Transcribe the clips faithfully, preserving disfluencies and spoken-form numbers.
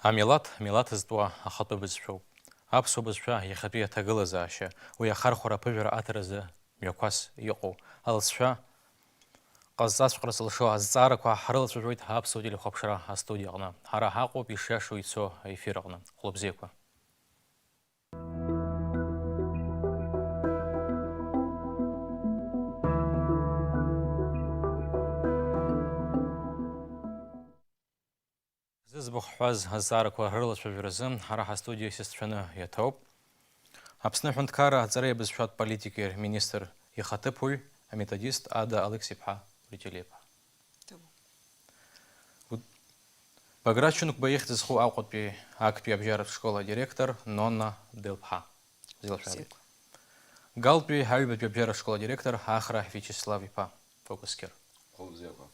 Амилаҭ, милаҭ зтәу ахатәы бызшәоуп. Аԥсуа бызшәа иахьатәи аҭагылазаашьа, уи ахархәара аԥыжәара аҭаразы мҩақәас иҟоу алҵшәа ҟазҵаҵәҟьара зылшо азҵаарақәа ҳрылацәажәоит аԥсуа телехәаԥшра астудиаҟны. Ҳара ҳаҟоуп ишиашоу ицо аефир аҟны. Хәлыбзиақәа. Зыӡбахә ҳҳәаз азҵаарақәа рылацәажәаразы ҳара ҳастудиа исасцәаны иаҭоуп Аԥсны аҳәынҭқарра аҵареи абызшәатә политикеи рминистр ихаҭыԥуаҩ, аметодист Ада Алықьса-иԥҳа Гәлиҷелиа-иԥа. Ҭабуп. Гәд-, Баграт Шьынқәба ихьӡ зху Аҟәатәи актәи абжьаратә школ адиректор Нонна Делԥҳа. Бзиала шәаабеит. Бзиақәа. Галтәи аҩбатәи абжьаратә школ адиректор Ахра Виачеслав-иԥа. Фокус Кьыр. Хәылбзиақәа.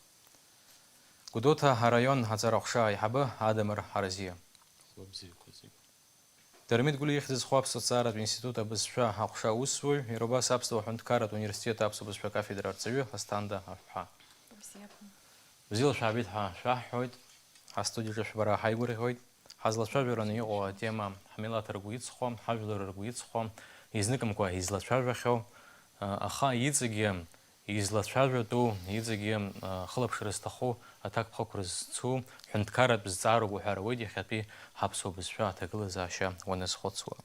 Гәдоуҭа араион аҵара аҟәша аиҳабы Адамыр Ҳаразиа. Хәылбзиақәа зегь. Дырмит Гәлиа ихьӡ зху аԥсуа ҭҵааратә институт абызшәа аҟәша аусзуҩ, иара убас Аԥсуа ҳәынҭқарратә университет аԥсуа бызшәа кафедра арҵаҩы Асҭанда Аҳәҳәа. Бзиақәа. Бзиала шәаабеит ҳәа шәаҳҳәоит, ҳастудиаҿы шәбара ҳаигәырӷьоит. Ҳазлацәажәараны иҟоу атема ҳмилаҭ ргәы иҵхо, ҳажәлар ргәы иҵхо, изныкымкәа излацәажәахьоу, аха иҵегьы излацәажәатәу, иҵегьы, а, хылаԥшра зҭаху аҭакԥхықәра зцу ҳәынҭқарратә зҵаароуп уҳәар ауеит иахьатәи ҳаԥсуа бызшәа аҭагылазаашьа уаназхәыцуа.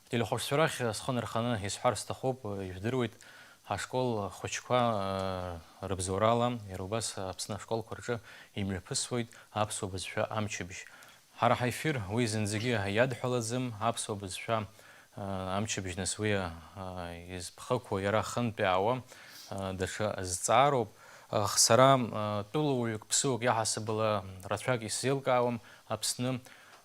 Ателехәаԥшцәа рахь схы нарханы исҳәар сҭахуп, ижәдыруеит, ҳашкол хәыҷқәа, а, рыбзоурала, иара убас Аԥсны ашколқәа рҿы имҩаԥысуеит аԥсуа бызшәа амчыбжь. Ҳара ҳаефир уи зынӡагьы иадҳәалаӡам, аԥсуа бызшәа, а, амчыбжь нас уи, а, изԥхықәу иара ахынтә иаауа, а, даҽа зҵаароуп. Ах, сара, а, тәылауаҩык, ԥсыуак иаҳасабала рацәак исзеилкаауам Аԥсны,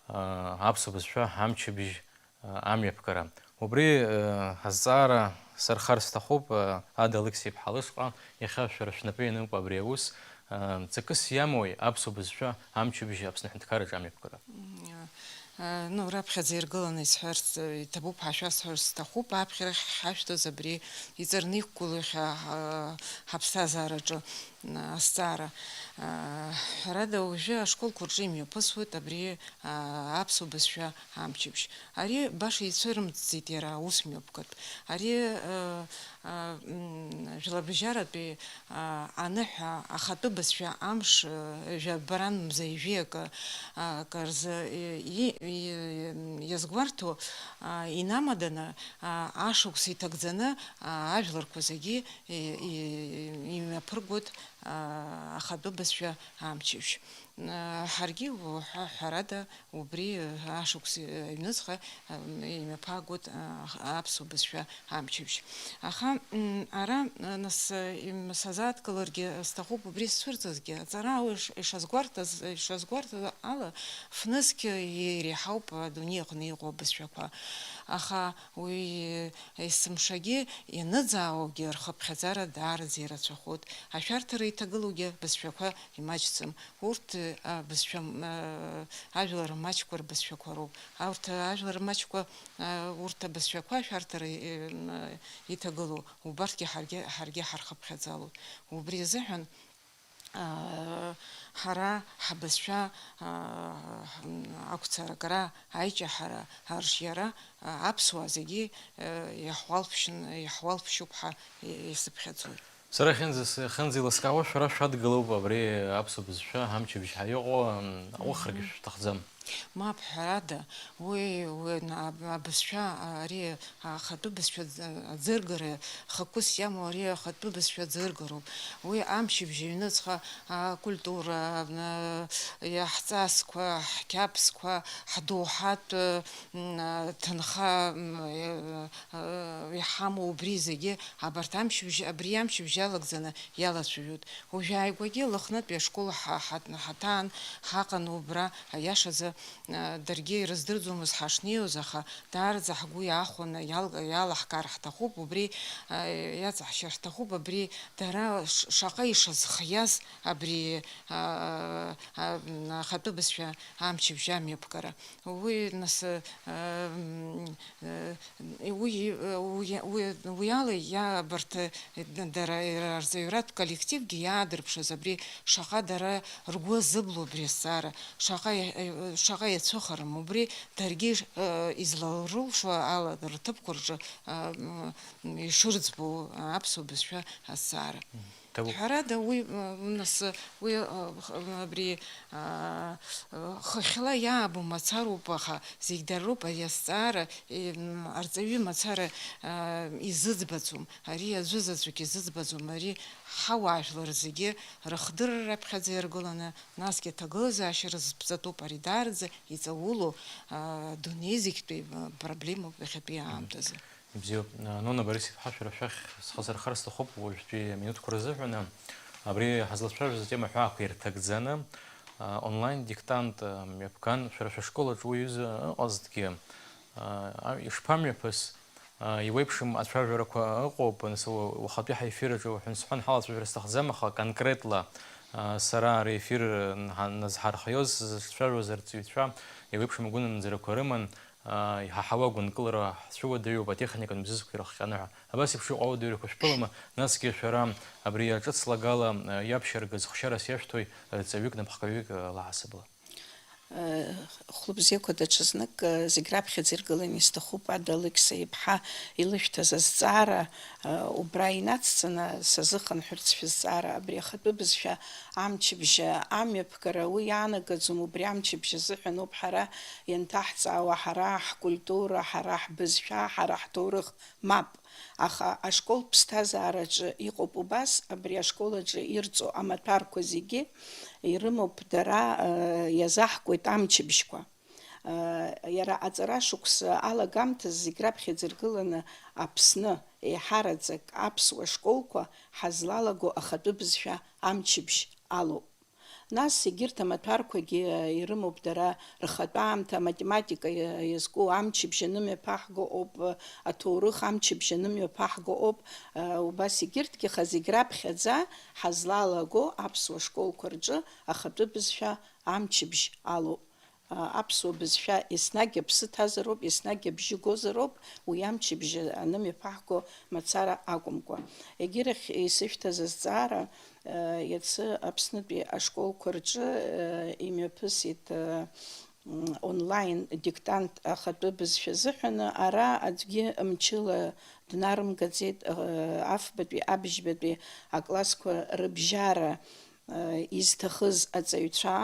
а, аԥсуа бызшәа амчыбжь, а, амҩаԥгара. Убри, э, азҵаара сырхар сҭахуп, э, Ада Алықьса-иԥҳа лышҟа, иахьа шәара шәнапы иануп абри аус, э, ҵакыс иамои аԥсуа бызшәа амчыбжь Аԥсны аҳәынҭқарраҿы амҩаԥгара? М, э, ну, раԥхьаӡа иргыланы исҳәарц, э, иҭабуп ҳәа шәасҳәарц сҭахуп, аԥхьарахь ҳашәҭоз абри иҵарны иқәгылоу иахьа, э, ҳаԥсҭазаараҿы, м, азҵаара. Э, ҳәарада, уажәы ашколқәа рҿы имҩаԥысуеит абри, э, аԥсуа бызшәа амчыбжь. Ари баша ицәырымҵӡеит иара аус мҩаԥгатә. Ари, э, э, м, жәларбжьаратәи, э, аныҳәа ахатәы бызшәа амш, э, жәабаран мза ҩажәи акы, э, акы рзы, э, и-, и-, иазгәарҭо, э, инамаданы, э, ашықәс иҭагӡаны, э, ажәларқәа зегьы, э, и-, имҩаԥыргоит, э, ахатәы бызшәа амчыбжь. Э, ҳаргьы уҳәа-, ҳәарада, убри, э, ашықәс, э, аҩныҵҟа, э, имҩаԥаагоит, э, аԥсуа бызшәа амчыбжь. Аха, м, ара, э, нас, э, им-, сазааҭгыларгьы сҭахуп убри сцәырҵызгьы. Аҵарауаҩ иш-, ишазгәарҭаз, ишазгәарҭаз ала, фнызқь иреиҳауп адунеи аҟны иҟоу абызшәақәа. Аха уи, э, есымшагьы ианыӡаауагьы рхыԥхьаӡара даараӡа ирацәахоит. Ашәарҭара иҭагылоугьы бызшәақәа имаҷӡам. Урҭ, а, бызшәа, м, а, ажәлар маҷқәа рбызшәақәа роуп. Урҭ ажәлар маҷқәа, а, урҭ абызшәақәа ашәарҭара, э, м, иҭагылоу, убарҭгьы ҳаргьы, ҳаргьы ҳархыԥхьаӡалоит. Убри азыҳәан, а, ҳара ҳабызшәа, а, м, ақәцаракра, аиҷаҳара, арҿиара, а, аԥсуаа зегьы, э, иаҳуалԥшьын, иаҳуалԥшьуп ҳәа и-, исыԥхьаӡоит. Сара иахьынӡа-, иахьынӡеилыскаауа, шәара шәадгылоуп абри аԥсуа бызшәа амчыбжь ҳәа иҟоу, м, аухрагьы шәҭахӡам. Мап, ҳәарада, уи, уи н-, аб-, абызшәа, ари ахатәы бызшәа аӡ-, аӡыргара, хықәкыс иамоу ари ахатәы бызшәа аӡыргароуп. Уи амчыбжь аҩныҵҟа акультура, м, иаҳҵасқәа, ҳқьабзқәа, ҳдоуҳатә, м, ҭынха, м, э, э, иҳамоу убри зегьы, абарҭ амчыбжь, абри амчыбжь иалагӡаны иалацәажәоит. Уажәааигәагьы Лыхнытәи ашкол ҳа-, ҳа-, ҳаҭаан ҳаҟан убра, аиашазы, э, даргьы ирыздырӡомызт ҳашнеиуаз, аха даараӡа ҳгәы иаахәаны иал-, иалаҳкаар ҳҭахуп, убри, э, иаҵаҳшьыр ҳҭахуп, абри дара ш-, шаҟа ишазхиаз абри, а, а, ахатәы бызшәа амчыбжь амҩаԥгара. Уи, нас, э, м, Уи, уи, уи, уи ала иаабарҭ, дара, иара арҵаҩратә коллективгьы иаадырԥшыз абри шаҟа дара ргәы азыбло абри азҵаара, шаҟа, шаҟа иацәыхарам убри, даргьы, изларылшо ала рҭыԥқәа рҿы, ишырӡбо аԥсуа бызшәа азҵаара. Ҭабуп. Ҳәарада, уи, м, нас, уи, ы, х-, м, абри, а, ы, хыхьла иаабо мацароуп, аха зегь дароуп ари азҵаара, э, м, арҵаҩы мацара, а, изыӡбаӡом, ари аӡәы заҵәык изыӡбаӡом, ари ҳауаажәлар зегьы рыхдырра раԥхьаӡа иаргыланы, насгьы аҭагылазаашьа рызԥҵатәуп, ари даараӡа иҵаулоу, а, дунеи зегьтәи, м, проблемоуп иахьатәи аамҭазы. Ибзиоуп. Нона Борис-иԥҳа, шәара шәахь схы сырхар сҭахуп уажәтәи аминуҭқәа рзыҳәаны. Абри ҳазлацәажәоз атема ҳәаақәа ирҭагӡаны, онлайн диктант мҩаԥган, шәара шәышкол аҿы уи аҩыза ыҟазҭгьы, ишԥамҩаԥыс, иуеиԥшым ацәажәарақәа ыҟоуп, нас уахатәи ҳаефир аҿы уҳәан-сҳәан ҳалацәажәар сҭахӡам, аха конкретла сара ари аефир назҳархиоз, сызҿцәажәоз арҵаҩцәа еиуеиԥшым агәынамӡарақәа рыман, иҳаҳауа агәынкылара ҳцәыуадаҩуп атехникатә мзызқәа ирыхҟьаны ҳәа. Абас еиԥш иҟоу ауадаҩрақәа шәԥылома? Насгьы шәара абри аҿыц лагала иаԥшьаргаз хшьарас иашәҭои, рҵаҩык, напхгаҩык лаҳасабала? Хәлыбзиақәа, даҽазнык зегь раԥхьаӡа иргыланы исҭахуп Ада Алықьса иԥҳа илышәҭаз азҵаара, убра инацҵаны сазыхынҳәырц шәызҵаара, абри ахатәы бызшәа амчыбжьа амҩаԥгара уи иаанагаӡом, убри амчыбжь азыҳәан ауп ҳара ианҭаҳҵаауа, ҳара ҳкультура, ҳара ҳбызшәа, ҳара ҳҭоурых, мап. Аха ашкол ԥсҭазаараҿы иҟоуп убас, абри ашкол аҿы ирҵо амаҭәарқәа зегьы ирымоуп дара, э, иазаҳкуеит амчыбжьқәа. Э, иара аҵара шықәса алагамҭаз зегь раԥхьаӡа иргыланы Аԥсны еиҳараӡак аԥсуа школқәа ҳазлалаго ахатәы бызшәа амчыбжь алоуп. Нас егьырҭ амаҭәарқәагьы ирымоуп дара рхатәы аамҭа, аматематика иазку амчыбжь анымҩаԥаҳго ауп, аҭоурых амчыбжь анымҩаԥаҳго ауп, убас егьырҭгьы, аха зегь раԥхьаӡа ҳазлалаго аԥсуа школқәа рҿы ахатәы бызшәа амчыбжь алоуп. Аԥсуа бызшәа еснагь аԥсы ҭазароуп, еснагь абжьы гозароуп, уи амчыбжь анымҩаԥаҳго мацара акәымкәа. Егьирахь исышәҭаз азҵаара, Иацы Аԥснытәи ашколқәа рҿы имҩаԥысит онлайн диктант ахатәы бызшәа азыҳәаны. Ара аӡәгьы мчыла днарымгаӡеит афбатәи абжьбатәи аклассқәа рыбжьара изҭахыз аҵаҩцәа.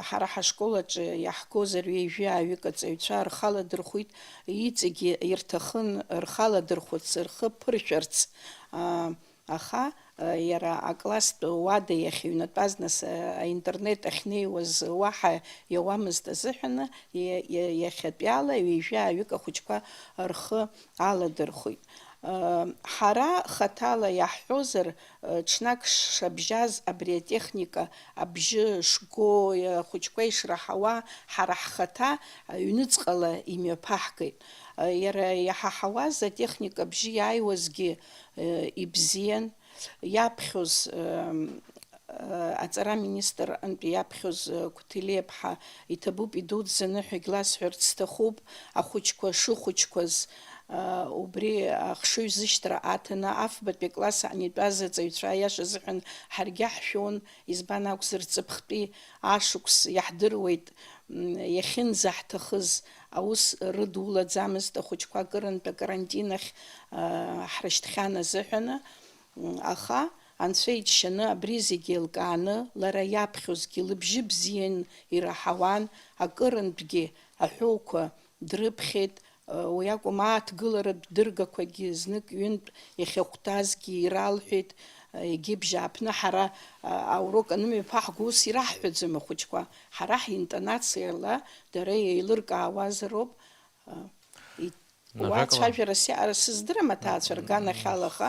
Ҳара ҳашкол аҿы иаҳгозар ҩажәи ааҩык аҵаҩцәа рхала дырхәит, иҵегьы ирҭахын рхала дырхәыц, рхы ԥыршәарц. Аха, э, иара акласстә уада иахьыҩнатәаз, нас, э, аинтернет ахьнеиуаз уаҳа иауамызт азыҳәаны, иа-, иа-, иахьатәиала ҩажәи ааҩык ахәыҷқәа рхы аладырхәит. Э, ҳара хаҭала иаҳҳәозар, э, ҽнак шабжьаз абри атехника абжьы шго, э, ахәыҷқәа ишраҳауа, ҳара ҳхаҭа аҩныҵҟала имҩаԥаҳгеит. Э, иара иаҳаҳауаз атехника абжьы иааиуазгьы, э, ибзиан. Иаԥхьоз, э, э, аҵара министр антәи иаԥхьоз, э, Қәҭелиаԥҳа иҭабуп, идуӡӡаны ҳәагь ласҳәарц сҭахуп, ахәыҷқәа шыхәыҷқәаз, э, убри ахшыҩзышьҭра аҭаны, афбатәи акласс аан итәаз аҵаҩцәа, аиаша азыҳәан, ҳаргьы ҳшәон, избан акәзар, ҵыԥхтәи ашықәс иаҳдыруеит, м, иахьынӡаҳҭахыз аус рыдуладзамызт, ахәыҷқәа акырынтә акарантин ахь, э, ҳрышьҭхьан азыҳәаны. Аха, анцәа иџьшьаны, абри зегь еилкааны, лара иаԥхьозгьы лыбжьы бзиан ираҳауан, акырынтәгьы аҳәоуқәа дрыԥхьеит, уи акәым, ааҭгыларатә дыргақәагьы знык-ҩынтә иахьахәҭазгьы иралҳәеит, егьи бжьааԥны ҳара аурок анымҩаԥаҳго ус ираҳҳәаӡом ахәыҷқәа, ҳара ҳинтонациала дара еилыркаауазароуп, Уа ацәажәарас иаара сыздырам аҭаацәа рганахьала, аха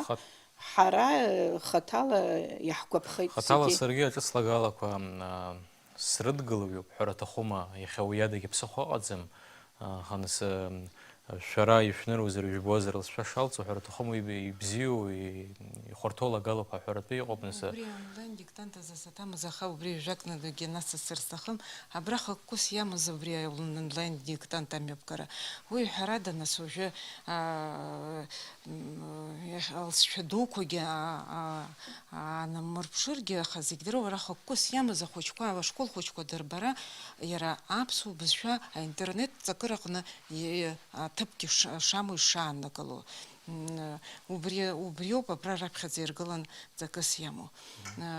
ҳара, э, хаҭала иаҳгәаԥхеит зегьы. Хаҭала саргьы аҿыц лагалақәа, м, а, срыдгылоуп ҳәара аҭахума, иахьа уи адагьы ԥсыхәа ыҟаӡам, а, аха нас, м, Шәара ишәныруазар, ижәбозар, лҵшәа шалҵуа ҳәара аҭахым, уи ибзиоу, ихәарҭоу лагалоуп ҳәа ҳәаратәы иҟоуп, нас. Убри онлайн диктант азы саҭамыз, аха убри жәакнадагьы насасыр сҭахым. Абра хықәкыс иамаз убри онлайн диктант амҩаԥгара. Уи ҳәарада, нас, уажәы, аа, м, иахь-, алҵшәа дуқәагьы, аа, аа, аанамырԥшыргьы, аха зегь дыруа ара хықәкыс иамаз ахәыҷқәа, ашкол хәыҷқәа дырбара, иара аԥсуа бызшәа аинтернет ҵакыраҟны и-, аҭыԥгьы ш-, шамоу ишааннакыло. М, убри, убриоуп абра раԥхьаӡа иргылан ҵакыс иамоу. Мгм. Э,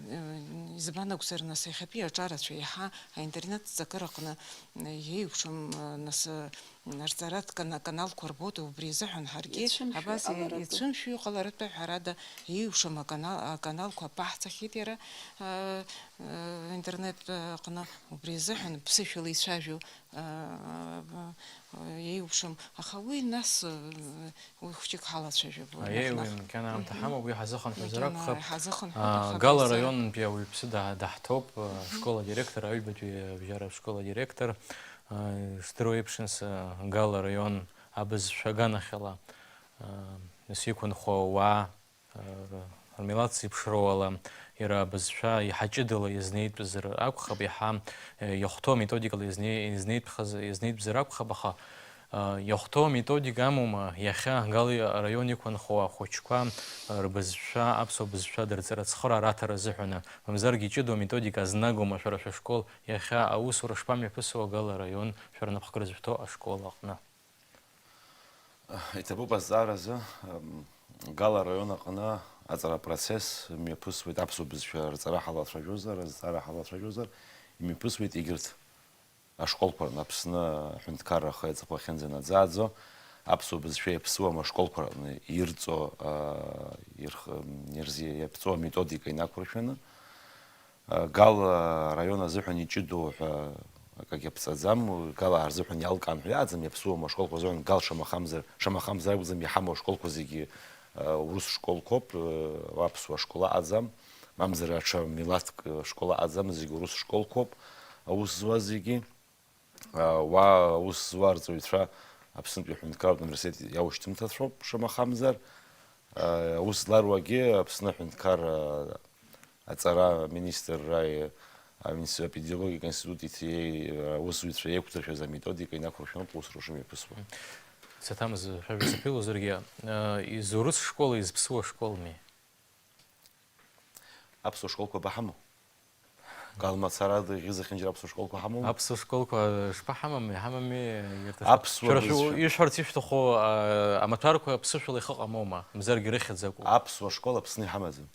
э, избан акәзар, нас, иахьатәи аҿарацәа иаҳа аинтернет ҵакыраҟны, э, еиуеиԥшым, э, нас, э, рҵаратә кана-, каналқәа рбоит, убри азыҳәан ҳаргьы ицәымшәо абас и-, иҟаларатәы. Ицәымшәо иҟаларатәы ҳәарада еиуеиԥшым аканал-, аканалқәа аԥаҳҵахьеит иара, э, э, интернет, э, аҟны, убри азыҳәан ԥсышәала ицәажәо еиуеиԥшым, аха уи нас, уи хәҷык ҳалацәажәап, уи Аиеи, наҳ-, уи наҳ-, макьана аамҭа Мгм. ҳамоуп, уи ҳазыхынҳәыз Макьана акәхап. Ҳазыхынҳәып, А, аха Гала абри азы раион мҩаԥиа ауаҩԥсы да-, даҳҭоуп, а, Мгм. ашкол адиректор, аҩбатәи абжьаратә школ адиректор. А, ишдыруа еиԥш, нас, а, Гала раион абызшәа аганахьала, а, нас иқәынхо ауаа рмилаҭ зеиԥшроу ала, иара абызшәа иаҳа ҷыдала иазнеитәызар акәхап, иаҳа, э, иахәҭоу аметодикала иазне-, иазнеитәхаз, иазнеитәзар акәхап, аха, э, иахәҭоу аметодика амоума, иахьа Гала араион иқәынхо ахәыҷқәа рбызшәа, аԥсуа бызшәа дырҵара ацхыраара аҭара азыҳәаны, мамзаргьы иҷыдоу аметодика азнагома шәара шәышкол, иахьа аусура шԥамҩаԥысуа Гала араион шәара напхгара зышәҭо ашкол аҟны? Иҭабуп азҵааразы, ам, Гала араион аҟны аҵара апроцесс мҩаԥысуеит, аԥсуа бызшәа рҵара ҳалацәажәозар, азҵаара ҳалацәажәозар, имҩаԥысуеит егьырҭ ашколқәа рҟны, Аԥсны аҳәынҭқарра ахы иаҵахәахьынӡа инаӡааӡо, аԥсуа бызшәа иаԥсуам ашколқәа рҟны ирҵо, а, ирх-, м, ирзи-, иаԥҵоу аметодика инақәыршәаны. Гал араион азыҳәан иҷыдоу ҳәа акагьы аԥҵаӡам, Гал рзыҳәан иалкаан ҳәа иаӡам, иаԥсуам ашколқәа рзыҳәан Гал шамахамзар, шамахамзар акәӡам, иҳамоу ашколқәа зегьы, э, урыс школқәоуп, э, аԥсуа школ аҟаӡам, мамзар аҽа милаҭк, э, школ аҟаӡам, зегьы урыс школқәоуп, аус зуа зегьы. Уа аус зуа арҵаҩцәа Аԥснытәи аҳәынҭқарратә университет иаушьҭымҭацәоуп, шамахамзар. Аус зларуагьы Аԥсны аҳәынҭқарра аҵара аминистрра, аминистр апедагогика институт иҭиеи аусзуҩцәа еиқәдыршәаз аметодика инақәыршәаны аус рыҽымҩаԥысуа. Саҭамыз, шәажәа саԥылозаргьы, изурыс школи изԥсуа школми? Аԥсуа школқәа баҳамоу? Гал мацарада иӷьызахьынџьара аԥсуа школқәа ҳамоума? Аԥсуа школқәа шԥаҳамами, ҳамами, иарҭ-, Аԥсуа шәара шәу-, бызшәа. Ишәҳәарц ишәҭаху, а, амаҭәарқәа ԥсышәала ихы ҟамоума, мзаргьы рыхьӡ акәу? Аԥсуа школ Аԥсны иҳамаӡам.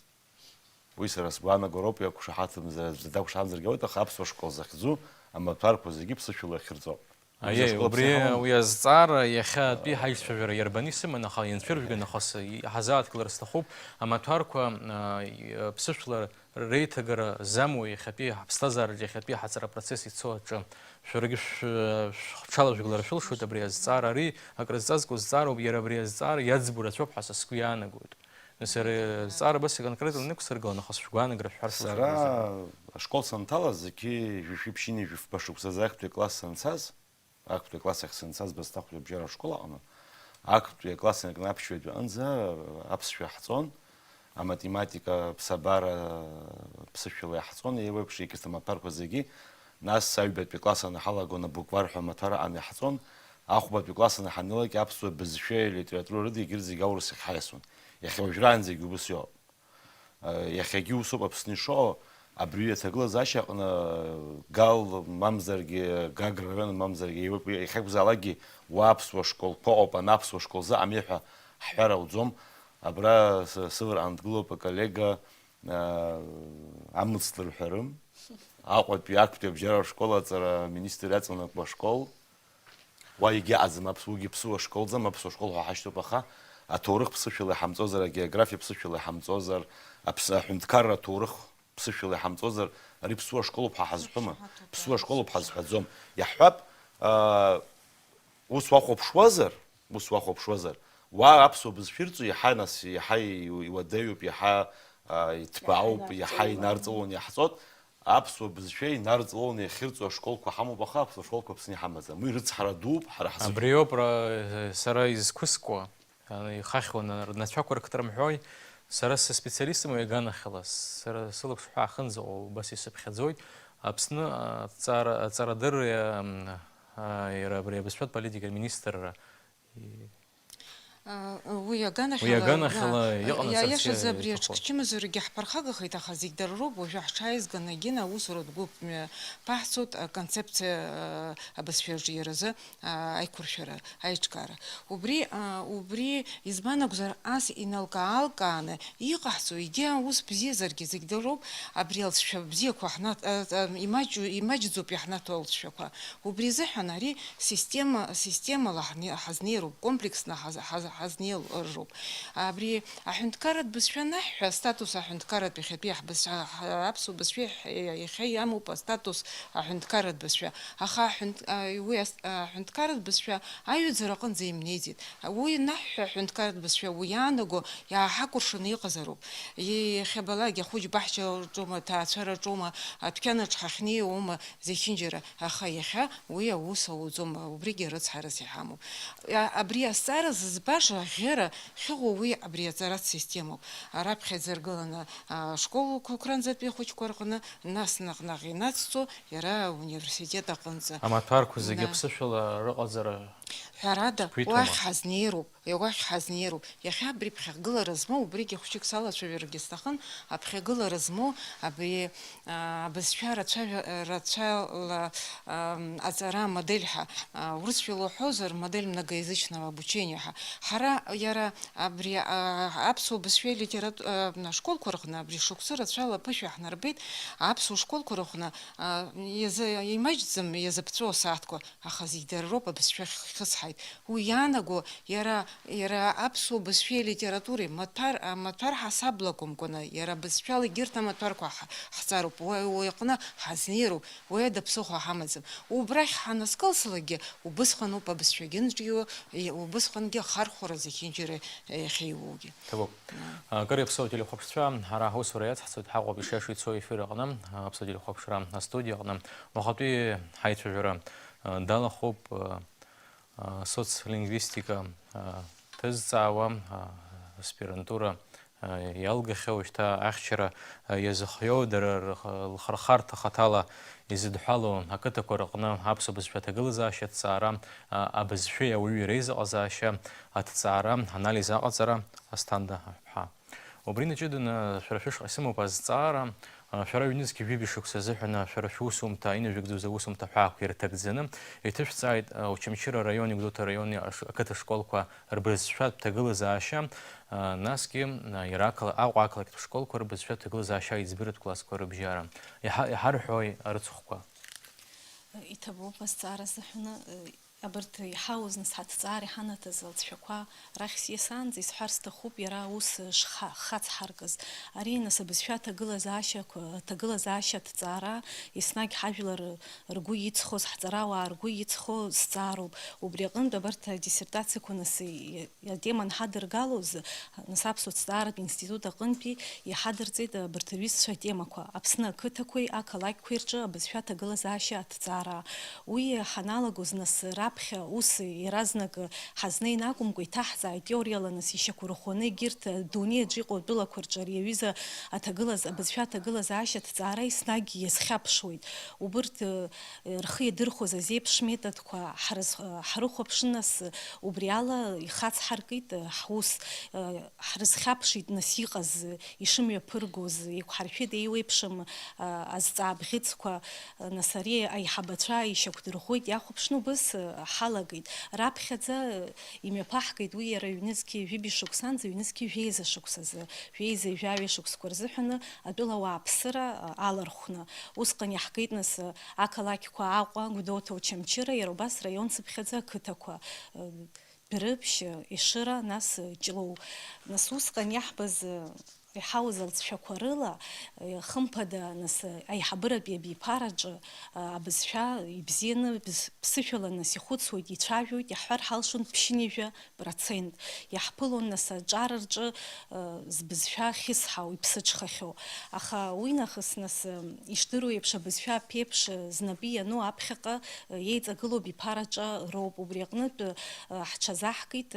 Уи сара сгәаанагароуп, иақәшаҳаҭымзар, аӡә дақәшаҳамзаргьы ауеит, аха аԥсуа школ захьӡу амаҭәарқәа зегьы ԥсышәала иахьырҵо. Аиеи, Узашкола убри, ԥсихологи. Уи азҵаара иахьа атәи ҳаицәажәара иарбан исыман, аха ианцәыржәга нахыс и-, ҳазааҭгылар сҭахуп, амаҭәарқәа, а, и-, ԥсышәла реиҭагара замуа иахьатәи ҳаԥсҭазаараҿ иахьатәи ҳаҵара процесс ицо аҿы. Шәаргьы шә-, шәҽалажәгалар шәылшоит абри азҵаара. Ари акрызҵазкуа зҵаароуп, иара абри азҵаара иаӡбо рацәоуп ҳәа са сгәы иаанагоит. Нас иара азҵаара абас иконкретно инықәсыргылан, нахыс шәгәаанагара шәҳәар шәылшоит. Сара ашкол санҭалаз зқьи жәшәи ԥшьыни жәафба шықәсазы актәи акласс санцаз, Актәи акласс ахь санцаз Басҭахәтәи абжьаратә школ аҟны, актәи акласс ианкны аԥшьбатәи аҟынӡа аԥсшәа ҳҵон, аматематика, аԥсабара ԥсышәала иаҳҵон, еиуеиԥш егьырҭ амаҭәарқәа зегьы, нас аҩбатәи акласс анаҳалагон абуквар ҳәа амаҭәар аҟны иаҳҵон, ахәбатәи акласс анаҳанылак аԥсуа бызшәеи алитературеи рыда егьырҭ зегьы аурыс ахь ҳаиасуан. Иахьа уажәраанӡагьы убыс иоуп. Иахьагьы усоуп Аԥсны ишыҟоу, абри аҭагылазаашьа аҟны Гал мамзаргьы, Гагра район мамзаргьы, еиуеип-, иахьакәзаалакгьы уа аԥсуа школқәа ыҟоуп, ана аԥсуа школ зыҟами ҳәа ҳҳәар ауӡом. Абра сы-, сывараҟны дгылоуп аколлега, а, амыцлар ҳәарым, Аҟәатәи актәи абжьаратә школ аҵара аминистр иаҵанакуа ашкол. Уа егьаҟаӡам, аԥс-, уигьы ԥсуа школӡам, аԥсуа школ ҳәа ҳашьҭоуп, аха аҭоурых ԥсышәала иҳамҵозар, агеографиа ԥсышәала иҳамҵозар, аԥс-, аҳәынҭқарра аҭоурых ԥсышәала иҳамҵозар, ари ԥсуа школуп ҳәа ҳазҳәома? Ԥсуа школуп ҳазҳәаӡом. Иаҳҳәап, аа, ус уахәаԥшуазар, ус уахәаԥшуазар, уа аԥсуа бызшәа ирҵо иаҳа нас, иаҳа и-, иуадаҩуп, иаҳа, аа, иҭбаауп, иаҳа инарҵаулон иаҳҵоит. Аԥсуа бызшәа инарҵлоны иахьырҵо ашколқәа ҳамоуп, аха аԥсуа школқәа Аԥсны иҳамаӡам. Уи рыцҳара дууп, ҳара ҳзы. Абри ауп ра-, сара изқәыскуа, ан-, ихахьуан р-, рнацәақәа рктра мҳәои, сара сспециалистым уи аганахьала, сара сылаԥш ҳәа ахынӡаҟоу убас исыԥхьаӡоит. Аԥсны аҵара-, аҵарадырреи, ам, а, иара абри абызшәатә политикеи рминистрра, и-, А, уи аганахьала, уи аганахьала да, иҟанаҵарц иа-, иашазы абри иаҭаху аҽ-, ачымазарагьы ҳԥырхагахеит, аха зегь дара роуп, уажәы ҳҽааизганы, Гена аусуратә гәыԥ мҩаԥаҳҵоит, аконцепциа, а, абызшәаҿы иаразы, а, аиқәыршәара, аиҿкаара. Убри, а, убри, избан акәзар, ас иналкаалкааны иҟаҳҵо, егьи аус бзиазаргьы, зегь дара роуп, абри алҵшәа бзиақәа ҳнаҭ-, а, а, имаҷу-, имаҷӡоуп иаҳнаҭо алҵшәақәа. Убри азыҳәан ари система, системала ҳне-, ҳазнеироуп, комплексны ҳаз-, ҳаз-, ҳазнеироуп. Абри аҳәынҭқарратә бызшәа анаҳҳәа, астатус аҳәынҭқарратә иахьатәи ҳбызшәа, ҳа-, аԥсуа бызшәа иахь-, иахьа иамоуп астатус аҳәынҭқарратә бызшәа. Аха аҳәынҭ-, а, уи ас-, аҳәынҭқарратә бызшәа аҩаӡара аҟынӡа имнеиӡеит. Уи анаҳҳәа аҳәынҭқарратә бызшәа уи иаанаго иааҳакәыршаны иҟазароуп. Иахьабалак ахәыҷ баҳча рҿоума, аҭаацәара рҿоума, адәқьанаҿ ҳахьнеиуоума, зехьынџьара, аха иахьа уи аус ауӡом, убригьы рыцҳарас иҳамоуп. А, абри азҵаара зызбаша аӷьара ахьыҟоу уи абри аҵаратә системоуп. Раԥхьаӡа иргыланы, а, школқәа, қәранӡатәи ахәыҷқәа рҟны, нас наҟ-наҟ инацҵо иара ауниверситет аҟынӡа. Амаҭәарқәа зегьы, на- аԥсышәала рыҟаҵара. Ҳәарада, сқәиҭума? Уахь ҳазнеироуп. Уахь ҳазнеироуп. Иахьа абри ԥхьагылара змоу, убригьы хәшьык салацәажәаргьы сҭахын, аԥхьагылара змоу абри, а, абызшәа рацәажәа-, рацәала, ам, аҵара амодель ҳәа, а, урысшәала уҳәозар, модель многоязычного обучения ҳәа. Ҳара иара абри, а, аԥсуа бызшәеи литерату-, а, ашколқәа рҟны абри шықәсы рацәала аԥышәа ҳнарбеит, аԥсуа школқәа рҟны, а, иазы-, имаҷӡам иазыԥҵәо асааҭқәа. Аха зегь дара роуп абызшәа хьысҳаит. Уи иаанаго иара, иара аԥсуа бызшәеи алитературеи маҭәар, а, маҭәар ҳасабла акәымкәаны, иара абызшәала егьырҭ амаҭәарқәа ҳ-, ҳҵароуп, уи, уи аҟны ҳазнеироуп, уи ада ԥсыхәа ҳамаӡам. Убрахь ҳанаскылслакгьы, убысҟаноуп абызшәагьы нҿиуа, и-, убысҟангьы ахархәара зехьынџьара иахьеиуоугьы. Ҭабуп. Акыр иаԥсоу ателехәаԥшцәа, ҳара ҳусура иацҳҵоит, ҳаҟоуп ишиашоу ицо ефир аҟны. Аԥсуа телехәаԥшра астудиа аҟны уахатәи ҳаицәажәара, а, далахәуп, а, а, соцлингвистика, а, ҭызҵаауа, а, аспирантура, а, иалгахьоу, шьҭа ахьчара, а, иазыхиоу, дара рх-, лхырхарҭа хаҭала изыдҳәалоу ақыҭақәа рыҟны аԥсуа бызшәа аҭагылазаашьа аҭҵаара, а, абызшәеи ауаҩи реизыҟазаашьа аҭҵаара, анализ аҟаҵара, Асҭанда Аҳәԥҳа. Убри наҷыданы шәара шәышҟа исымоуп азҵаара, а, шәара ҩнызқь ҩажәи шықәса азыҳәан, а, шәара шәусумҭа, инажәыгӡоз аусумҭа ҳәаақәа ирҭагӡаны, иҭышәҵааит, а, Очамчыра араиони Гәдоуҭа араиони аш-, ақыҭа школқәа рбызшәатә ҭагылазаашьа, а, насгьы, а, иара ақала-, Аҟәа ақалақьтә школқәа рбызшәатә ҭагылазаашьа аиҵбыратә классқәа рыбжьара. Иҳа-, иҳарҳәои арыцхәқәа? Иҭабуп азҵаара азыҳәан, абарҭ иҳауз, нас, ҳаҭҵаара иҳанаҭаз алҵшәақәа рахь сиасаанӡа исҳәар сҭахуп, иара аус шха-, хацҳаркыз. Ари, нас, абызшәа аҭагылазаашьақәа, аҭагылазаашьа аҭҵаара еснагь ҳажәлар ргәы иҵхоз, ҳҵарауаа ргәы иҵхо зҵаароуп. Убри аҟынтә абарҭ адиссертациақәа, нас, и-, атема анҳадыргалоз, нас, аԥсуа ҭҵааратә институт аҟынтәи иҳадырҵеит абарҭ рҩызцәа атемақәа, Аԥсны ақыҭақәеи ақалақьқәеи рҿы абызшәа аҭагылазаашьа аҭҵаара. Уи ҳаналагоз, нас, раԥхьа ус иаразнак ҳазнеин акәымкәа, иҭаҳҵааит теориала, нас, ишьақәырӷәӷәаны егьырҭ адунеи аҿы иҟоу атәылақәа рҿы ари аҩыза аҭагылаз-, абызшәа аҭагылазаашьа аҭҵаара еснагь иазхьаԥшуеит. Убырҭ, э, рхы иадырхәоз азеиԥш методқәа ҳрыз-, ҳрыхәаԥшын, нас, убри ала ихацҳаркит, э, ҳус, э, ҳрызхьаԥшит, нас, иҟаз, ишымҩаԥыргоз, еиқәҳаршәеит еиуеиԥшым, э, азҵаабӷьыцқәа, э, нас, ари аиҳабацәа ишьақәдырӷәӷәеит, иахәаԥшны убыс, э, ҳалагеит. Раԥхьаӡа, э, имҩаԥаҳгеит уи иара ҩнызқьи жәибжь шықәсанӡа, ҩнызқьи жәеиза шықәсазы, жәеиза жәаҩа шықәсқәа рзыҳәаны атәылауааԥсыра, э, алархәны. Усҟан иаҳгеит, нас, э, ақалақьқәа Аҟәа, Гәдоуҭа, Очамчыра, иара убас раион цыԥхьаӡа ақыҭақәа, э, Дәрыԥшь, Ешыра, нас, э, Ҷлоу. Нас, усҟан иаҳбаз, э, Иҳауз алҵшәақәа рыла, хымԥада, нас, аиҳабыратәи абиԥараҿы, а, абызшәа ибзианы, быз-, ԥсышәала, нас, ихәыцуеит, ицәажәоит, иаҳҳәар ҳалшон ԥшьынҩажәа процент. Иаҳԥылон, нас, аҿар рҿы, а, збызшәа ахьысҳау, иԥсыҽхахьоу. Аха уи нахыс, нас, ишдыру еиԥш, абызшәа аԥеиԥш, знапы иану аԥхьаҟа, еиҵагылоу абиԥараҿы роуп. Убри аҟнытә, а, ҳҽазаҳкит,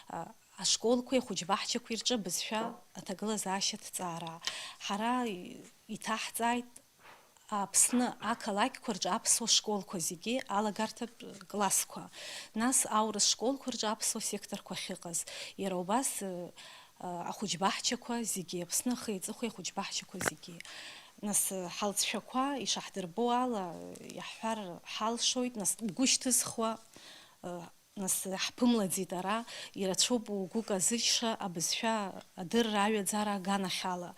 а, ашколқәеи ахәыҷбаҳчақәеи рҿы абызшәа аҭагылазаашьа аҭҵаара. Ҳара иҭаҳҵааит Аԥсны ақалақьқәа рҿы аԥсуа школқәа зегьы алагарҭатә классқәа, нас аурыс школқәа рҿы аԥсуа секторқәа ахьыҟаз, иара убас, ы, ахәыҷбаҳчақәа зегьы, Аԥсны ахи аҵыхәеи ахәыҷбаҳчақәа зегьы. Нас, ы, ҳалҵшәақәа ишаҳдырбо ала, ы, иаҳҳәар ҳалшоит, нас, угәы шьҭызхуа, ы, Нас ҳԥымлаӡеит ара, ирацәоуп угәы казыжьша абызшәа адырра аҩаӡара аганахьала.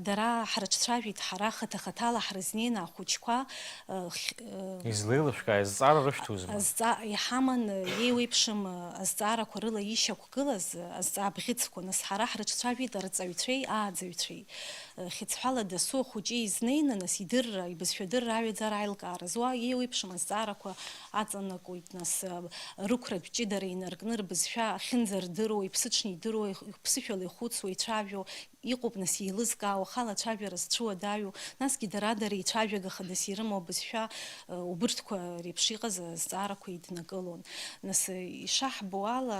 Дара ҳрыҿцәажәеит, ҳара хаҭа-хаҭала ҳрызнеины ахәыҷқәа, хь-, Излеилышәкааи, зҵаара рышәҭузма? Азҵа-, иҳаман, еиуеиԥшым азҵаарақәа рыла ишьақәгылаз азҵаа бӷьыцқәа, нас ҳара ҳрыҿцәажәеит арҵаҩцәеи ааӡаҩцәеи. Хьыӡҳәала дасу ахәыҷы изнеины, нас идырра, ибызшәа адырра аҩаӡара аилкааразы уа еиуеиԥшым азҵаарақәа аҵанакуеит, нас, рықәратә ҷыдара инаркны рбызшәа ахьынӡардыруа, иԥсыҽны идыруа, их-, ԥсышәала ихәыцуа, ицәажәо, иҟоуп, нас, еилызкаауа, ахала ацәажәара зцәуадаҩу, насгьы дара-дара еицәажәага хадас ирымоу абызшәа, убырҭқәа реиԥш иҟаз азҵаарақәа еиднакылон. Нас, ишаҳбо ала,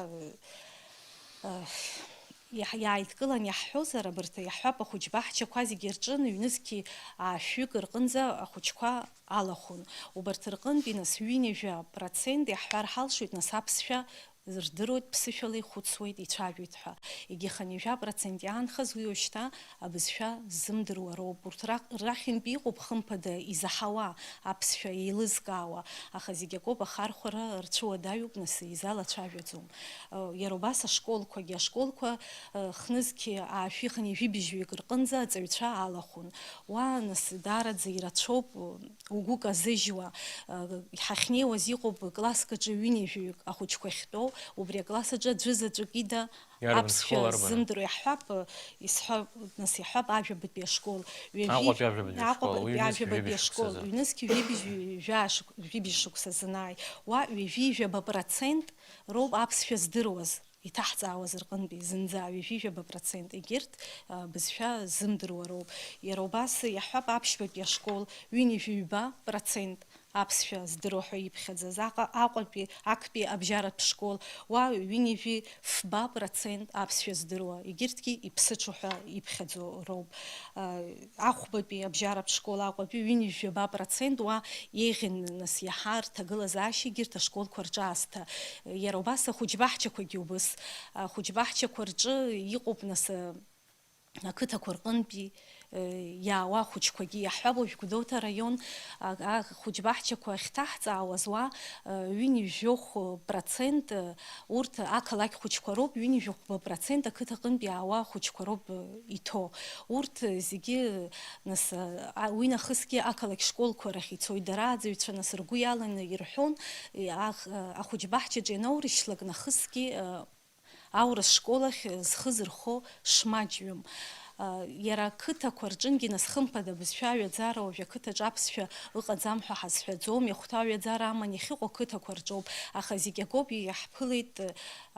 Иаҳ-, иааидкылан иаҳҳәозар, абарҭ иаҳҳәап, ахәыҷбаҳчақәа зегьы рҿы ҩнызқьи аашәҩык рҟынӡа ахәыҷқәа алахәын. Убарҭ рҟынтәи, нас, ҩынҩажәа процент иаҳҳәар ҳалшоит, нас, аԥсшәа рдыруеит, ԥсышәала ихәыцуеит, ицәажәоит ҳәа. Егьи хынҩажәа процент иаанхаз уи уажәшьҭа абызшәа ззымдыруа роуп. Урҭ ра-, рахьынтәи иҟоуп, хымԥада, изаҳауа, аԥсшәа еилызкаауа, аха зегь акоуп, ахархәара рцәуадаҩуп, нас, изалацәажәаӡом. Иара убас ашколқәагьы, ашколқәа, хнызқьи аашәи хынҩажәи быжьҩык рҟынӡа аҵаҩцәа алахәын. Уа, нас, даараӡа ирацәоуп, угәы казыжьуа, ҳахьнеиуаз иҟоуп класск аҿы ҩынҩажәаҩык ахәыҷқәа ахьтәоу, убри акласс аҿы аӡәы заҵәык ида Иарбан аԥсшәа школ арбану? Ззымдыруа иаҳҳәап, исҳәап, нас иаҳҳәап, ажәабатәи ашкол. Ҩажәи-, Аҟәатәи ажәабатәи ашкол, Аҟәатәи уи ҩнызқь ажәабатәи ҩажәи ашкол, шықәса азы. Ҩнызқь ҩажәи быжь-, жәа шықә-, жәибжь шықәса азы анааи, уа ҩажәи жәаба процент роуп аԥсшәа здыруаз, иҭаҳҵаауаз рҟынтәи, зынӡа ҩажәи жәаба процент, егьырҭ, а, бызшәа ззымдыруа роуп. Иара убас иаҳҳәап, аԥшьбатәи ашкол, ҩынҩажәи ҩба процент аԥсшәа здыруа ҳәа иԥхьаӡаз, аҟа-, Аҟәатәи, актәи абжьаратә школ, уа ҩынҩажәи фба процент аԥсшәа здыруа, егьырҭгьы иԥсыҽу ҳәа иԥхьаӡо роуп. Ахәбатәи абжьаратә школ Аҟәатәи ҩынҩажәи жәаба процент уа еиӷьын, нас, иаҳа рҭагылазаашьа егьырҭ ашколқәа рҿы аасҭа. Иара убас ахәыҷбаҳчақәагьы убыс. Ахәыҷбаҳчақәа рҿы иҟоуп, нас, ақыҭақәа рҟынтәи, э, иаауа ахәыҷқәагьы. Иаҳҳәап, уажә Гәдоуҭа араион, а, ахәыҷбаҳчақәа ахьҭаҳҵаауаз уа, э, ҩынҩажәохә процент, э, урҭ ақалақь хәыҷқәа роуп, ҩынҩажәохәба процент ақыҭа аҟынтә иаауа ахәыҷқәа роуп, э, иҭоу. Урҭ зегьы, нас, а, уи нахысгьы ақалақь школқәа рахь ицоит. Дара аӡаҩцәа, нас, ргәы иаланы ирҳәон, э, ах-, э, ахәыҷбаҳчаҿы ианаурышьҭлак, нахысгьы, э, аурыс школ ахь зхы зырхо шмаҷҩым. Иара ақыҭақәа рҿынгьы, нас, хымԥада, абызшәа аҩаӡара уажә ақыҭаҿ аԥсшәа ыҟаӡам ҳәа ҳазҳәаӡом, иахәҭоу аҩаӡара аман иахьыҟоу ақыҭақәа рҿоуп, аха зегь акоуп, иаҳԥылеит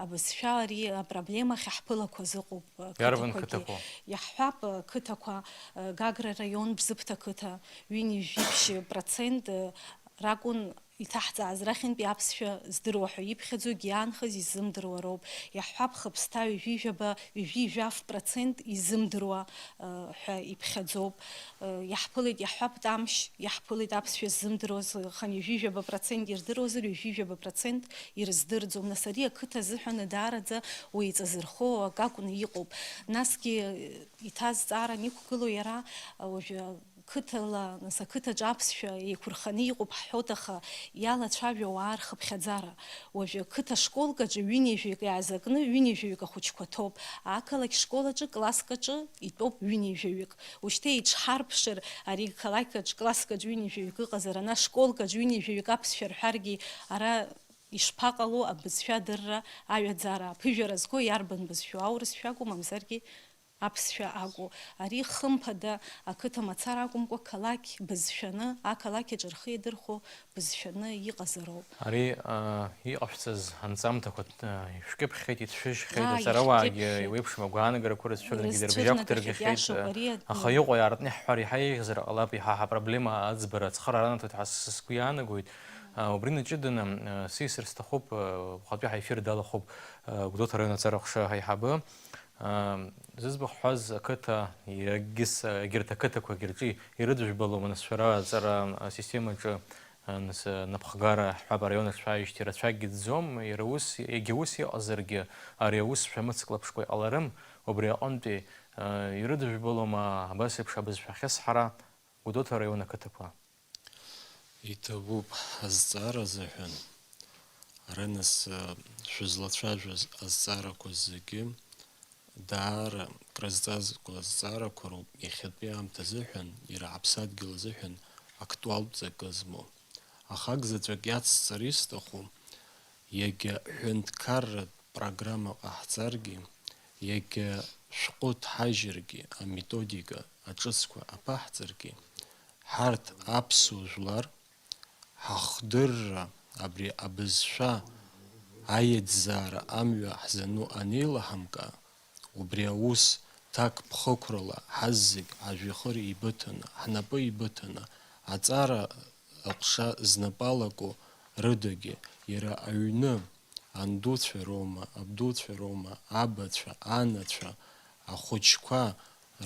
абызшәа ари апроблема ахьаҳԥылақәаз ыҟоуп. Иарбан ақыҭақәагьы. Қыҭақәоу? Иаҳҳәап, ақыҭақәа, Гагра араион Бзыԥҭа ақыҭа, ҩынҩажәи ԥшьба процент ракәын иҭаҳҵааз рахьынтәи аԥсшәа здыруа ҳәа иԥхьаӡогьы иаанхаз иззымдыруа роуп. Иаҳҳәап, Хыԥсҭа ҩажәи жәаба, ҩажәи жәаф процент иззымдыруа, ы, ҳәа иԥхьаӡоуп. Ы, иаҳԥылеит, иаҳҳәап, Тамшь, иаҳԥылеит аԥсшәа ззымдыруаз, хынҩажәи жәаба процент ирдыруазар, ҩажәи жәаба процент ирыздырӡом. Нас ари ақыҭа азыҳәан даараӡа уеиҵазырхо акы акәны иҟоуп. Насгьы, ы, иҭаз зҵааран иқәгылоу иара, ы, уажәы Қыҭала, нас, ақыҭаҿы аԥсшәа еиқәырханы иҟоуп ҳҳәоит, аха иалацәажәо ауаа рхыԥхьаӡара. Уажәы қыҭа школк аҿы ҩынҩажәаҩык иаазакны ҩынҩажәаҩык ахәыҷқәа ҭоуп, ақалақь школ аҿы класск аҿы итәоуп ҩынҩажәаҩык. Ушьҭа иҽҳарԥшыр, ари қалақь аҿы класск аҿы ҩынҩажәаҩык ыҟазар, ана школк аҿы ҩынҩажәаҩык аԥсшәа рҳәаргьы, ара ишԥаҟало абызшәа адырра аҩаӡара? Аԥыжәара зго иарбан бызшәоу, аурысшәа акәу, мамзаргьы аԥсшәа акәу. Ари, хымԥада, ақыҭа мацара акәымкәа, қалақь бызшәаны, ақалақь аҿы рхы иадырхәо бызшәаны иҟазароуп. Ари, а, иҟашәҵаз анҵамҭақәа, а, ишәкьыԥхьхьеит, ицәыжьхьеит, Аа, аҵарауаагьы ишәкьыԥхьхьеит. Еиуеиԥшым агәаанагара қәа рыцәшәыргьы Рызцәыжәнагахьеит, дырбжьақәдыргахьеит, иашоуп, ари. Аха иҟоу иаартны иаҳҳәар иаҳа еиӷьзар ҟалап, иаҳа ҳапроблема аӡбара ацхыраара анаҭоит ҳәа сгәы иаанагоит. А, убри наҷыданы, а, сисыр сҭахуп, а, уахатәи ҳаефир далахәуп, а, Гәдоуҭа араион аҵара аҟәша ҳаиҳабы. А, зыӡбахә ҳҳәаз ақыҭа, иагьыс-, егьырҭ ақыҭақәагьы рҿы ирыдыжәбалома, нас, шәара аҵара асистемаҿы, а, нас, а, напхгара ҳҳәап, араион аҿы шәааижьҭеи рацәакгьы ӡӡом, иара ус, егьа ус иҟазаргьы, ари аус шәамыцклаԥшкәа иҟаларым, убри аҟынтәи, а, ирыдыжәбалома абас еиԥш абызшәа ахьысҳара Гәдоуҭа араион ақыҭақәа? Иҭабуп, азҵаара азыҳәан. Ара нас, шәызлацәажәаз азҵаарақәа зегьы даара крызҵазкуа азҵаарақәа роуп, иахьатәи аамҭа азыҳәан, иара ҳаԥсадгьыл азыҳәан актуалтә ҵакы змоу. Аха акзаҵәык иацсҵар исҭаху, иагьа ҳәынҭқарратә программа ҟаҳҵаргьы, иагьа шәҟәы ҭҳажьыргьы, аметодика, аҿыцқәа аԥаҳҵаргьы, ҳарҭ аԥсуа жәлар ҳахдырра, абри абызшәа аиаӡзаара амҩа ҳзану анеилаҳамка, убри аус ҭакԥхықәрала ҳаззегь ажәҩахыр еибыҭаны, ҳнапы еибыҭаны, аҵара аҟәша знапы алаку рыдагьы, иара аҩны, андуцәа роума, абдуцәа роума, абацәа, анацәа, ахәыҷқәа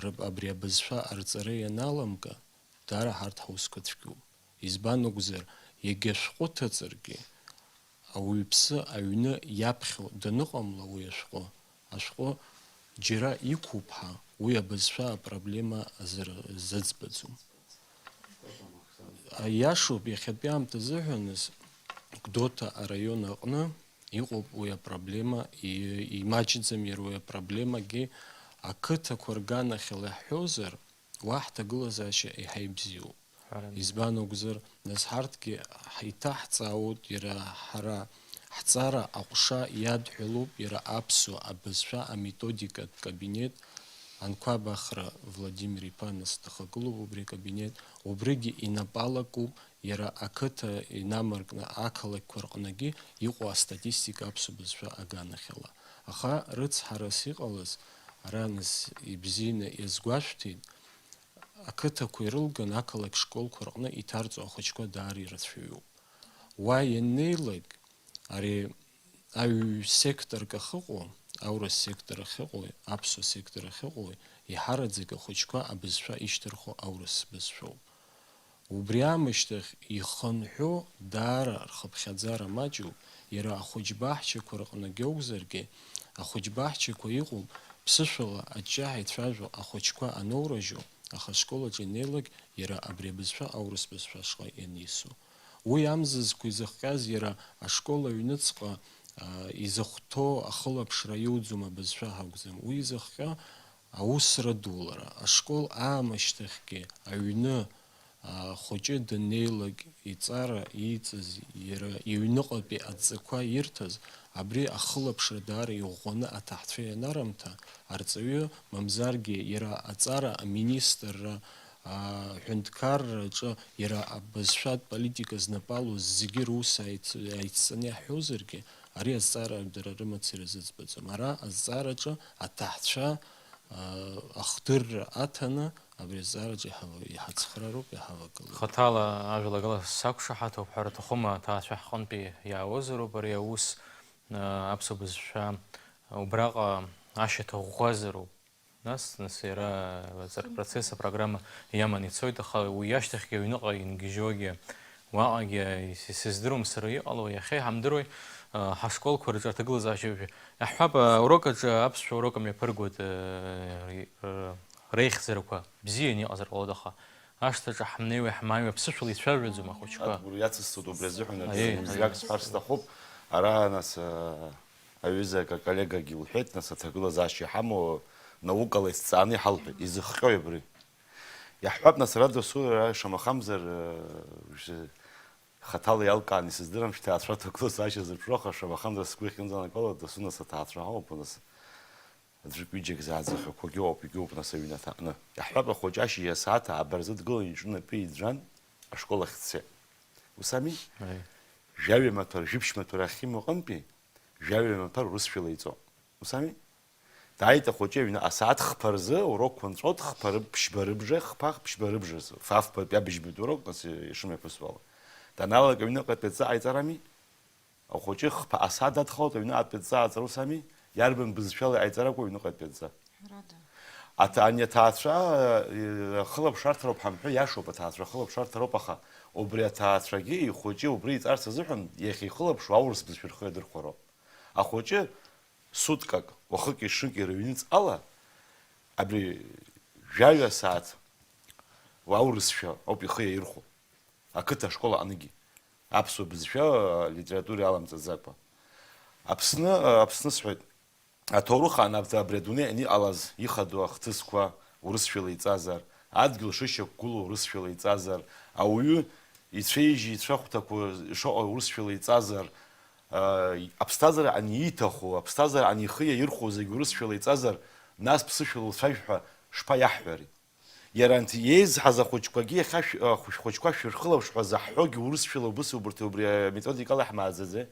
рыб-, абри абызшәа арҵара ианаламга, даара ҳарҭ ҳусқәа цәгьоуп. Избан акәзар, иагьа шәҟәы ҭыҵыргьы, ауаҩԥсы аҩны иаԥхьо даныҟамла уи ашәҟәы, ашәҟәы џьара иқәуп ҳәа, уи абызшәа апроблема азыр-, зыӡбаӡом. Аиашоуп, иахьатәи аамҭа азыҳәан, нас, Гәдоуҭа араион аҟны иҟоуп уи апроблема, и-, имаҷӡам иара уи апроблемагьы, ақыҭақәа рганахьала иаҳҳәозар, уа ҳҭагылазаашьа еиҳа ибзиоуп. Ҳәарада. Избан акәзар, нас ҳарҭгьы ҳ-, иҭаҳҵаауеит, иара ҳара ҳҵара аҟәша иадҳәалоуп, иара аԥсуа абызшәа аметодикатә кабинет, Анқәаб Ахра Владимир-иԥа нас дахагылоуп убри акабинет, убригьы инапы алакуп, иара ақыҭа инамаркны ақалақьқәа рҟныгьы иҟоу астатистика аԥсуа бызшәа аганахьала. Аха рыцҳарас иҟалаз, ара нас ибзианы иазгәашәҭеит, ақыҭақәа ирылган ақалақь школқәа рҟны иҭарҵо ахәыҷқәа даара ирацәаҩуп. Уа ианнеилак, ари аҩ секторк ахьыҟоу, аурыс сектор ахьыҟоу, аԥсуа сектор ахьыҟоу, иҳараӡак ахәыҷқәа абызшәа ишьҭырхуа аурыс бызшәоуп. Убри аамышьҭахь ихынҳәу даара рхыԥхьаӡара маҷуп, иара ахәыҷбаҳчақәа рҟны иоуазаргьы, ахәыҷбаҳчақәа иҟоуп, ԥсышәала аҷҷаҳәа ицәажәо ахәыҷқәа аноурыжьу, аха ашкол аҿы инеилак, иара абри абызшәа аурыс бызшәа шҟа ианису. Уи амзызқәа изыхҟьаз иара ашкол аҩныҵҟа, а, изыхәҭоу ахылаԥшра иуӡом абызшәа ҳакәӡам. Уи изыхҟьо аусра дулара, ашкол аамышьҭахьгьы аҩны, а, хәыҷы даннеилак иҵара ииҵаз, иара иҩныҟатәи адҵақәа ирҭаз, абри ахылаԥшра даара иӷәӷәаны аҭаҳцәа ианарымҭа, арҵаҩы, мамзаргьы иара аҵара аминистрра, аҳәынҭқарраҿы иара абызшәатә политика знапы алоу зегьы рус аиц-, аицҵаны иаҳҳәозаргьы, ари азҵаара дара рымацара зыӡбаӡом. Ара азҵаараҿы аҭаҳцәа, аа, ахдырра аҭаны, абри азҵаараҿы иҳава-, иҳацхраароуп, иҳавагылоуп. Хаҭала ажәалагала сақәшаҳаҭуп ҳәа рҭахума, аҭаацәа ҳҟынтәи иаауазароуп ари аус, аа, аԥсуа бызшәа убраҟа ашьаҭа ӷәӷәазароуп. Нас, нас иара аҵара процесс апрограмма иаман ицоит, аха уи ашьҭахьгьы аҩныҟа ингьежьуагьы, уаҟагьы ис-, исыздыруам сара иҟало, иахьа иҳамдыруеи, а, ҳашколқәа рҿы аҭагылазаашьа иаҳҳәап, аурок аҿы аԥсшәа урок мҩаԥыргоит, а, р-, р-, реихьӡарақәа бзианы иҟазар ҟалоит, аха ашҭаҿы ҳамнеиуеи ҳмааиуеи аԥсышәала ицәажәаӡом ахәыҷқәа. Убри иацысҵоит, убри азыҳәан аӡәы Аиеи, ҩажәак аиеи. Сҳәар сҭахуп. Ара, нас, а, Аҩыза аколлегагьы лҳәеит, нас, аҭагылазаашьа иҳамоу наукала изҵааны иҳалҳәеит. Изыхҟьои абри? Иаҳҳәап, нас, ара досу, ара шамахамзар, э, ш-, хаҭала иалкааны исыздырам, шьҭа аҭаацәа аҭагылазаашьа зырԥшуа, аха шамахамзар сгәы иахьынӡаанагало, досу, нас, аҭаацәа ҳамоуп, нас, Аӡәык-ҩыџьак зааӡахьақәагьы ыҟоуп, егьоуп, нас, аҩнаҭаҟны. Иаҳҳәап, ахәыҷы ашьыжь асааҭ ааба рзы дгылан, иҿы напы идыржәан, ашкол ахь дцеит. Ус ами? Аиеи. Жәаҩа маҭәар, жәиԥшь маҭәар ахьимоу аҟынтәи, жәаҩа маҭәар урысшәала иҵоуп. Ус ами? Дааит ахәыҷы аҩны, асааҭ хԥа рзы урокқәа нҵәоит, хԥа рыб-, ԥшьба рыбжа, хԥа, ԥшьба рыбжазы, фа-фбатәи абыжьбатәи урок, нас, ишымҩаԥысуа ала. Даналак аҩныҟатәи адҵа ҟаиҵарами? Ахәыҷы хԥа асааҭ дадхалоит аҩныҟатәи адҵа ааҵара, ус ами? Иарбан бызшәала иҟаиҵаракәу аҩныҟатәи адҵа? Ҳәарада. Аҭ-, ани аҭаацәа, э, ахылаԥшарҭароуп ҳамҳәо, иашоуп, аҭаацәа ахылаԥшарҭароуп, аха убри аҭаацәагьы ихәыҷы убри иҵарц азыҳәан иахьихылаԥшуа аурыс бызшәа рхы иадырхәароуп. Ахәыҷы суткак, уахыки-ҽныки рыҩныҵҟала абри жәаҩа сааҭ уа аурысшәа ауп ихы иаирхәо. Ақыҭа ашкол аҟныгьы. Аԥсуа бызшәа, литература иаламҵаӡакәа. Аԥсны, Аԥсны сҳәоит. Аҭоурых аан аб-, абри адунеи аҟны иҟалаз ихадоу ахҭысқәа урысшәала иҵазар, адгьыл шышьақәгылоу урысшәала иҵазар, ауаҩы ицәеижь ицәахәҭақәа шыҟоу урысшәала иҵазар, аа, аԥсҭазаара анииҭаху, аԥсҭазаара анихы иаирхәо зегь урысшәала иҵазар, нас ԥсышәала уцәажә ҳәа шԥаиаҳҳәари? Иара анҭ иеизҳаз ахәыҷқәагьы иахьа шә-, ахәыҷ-, хәыҷқәа шәырхылаԥш ҳәа заҳҳәогьы урысшәала убыс убарҭ убри аметодикала иаҳмааӡаӡеи?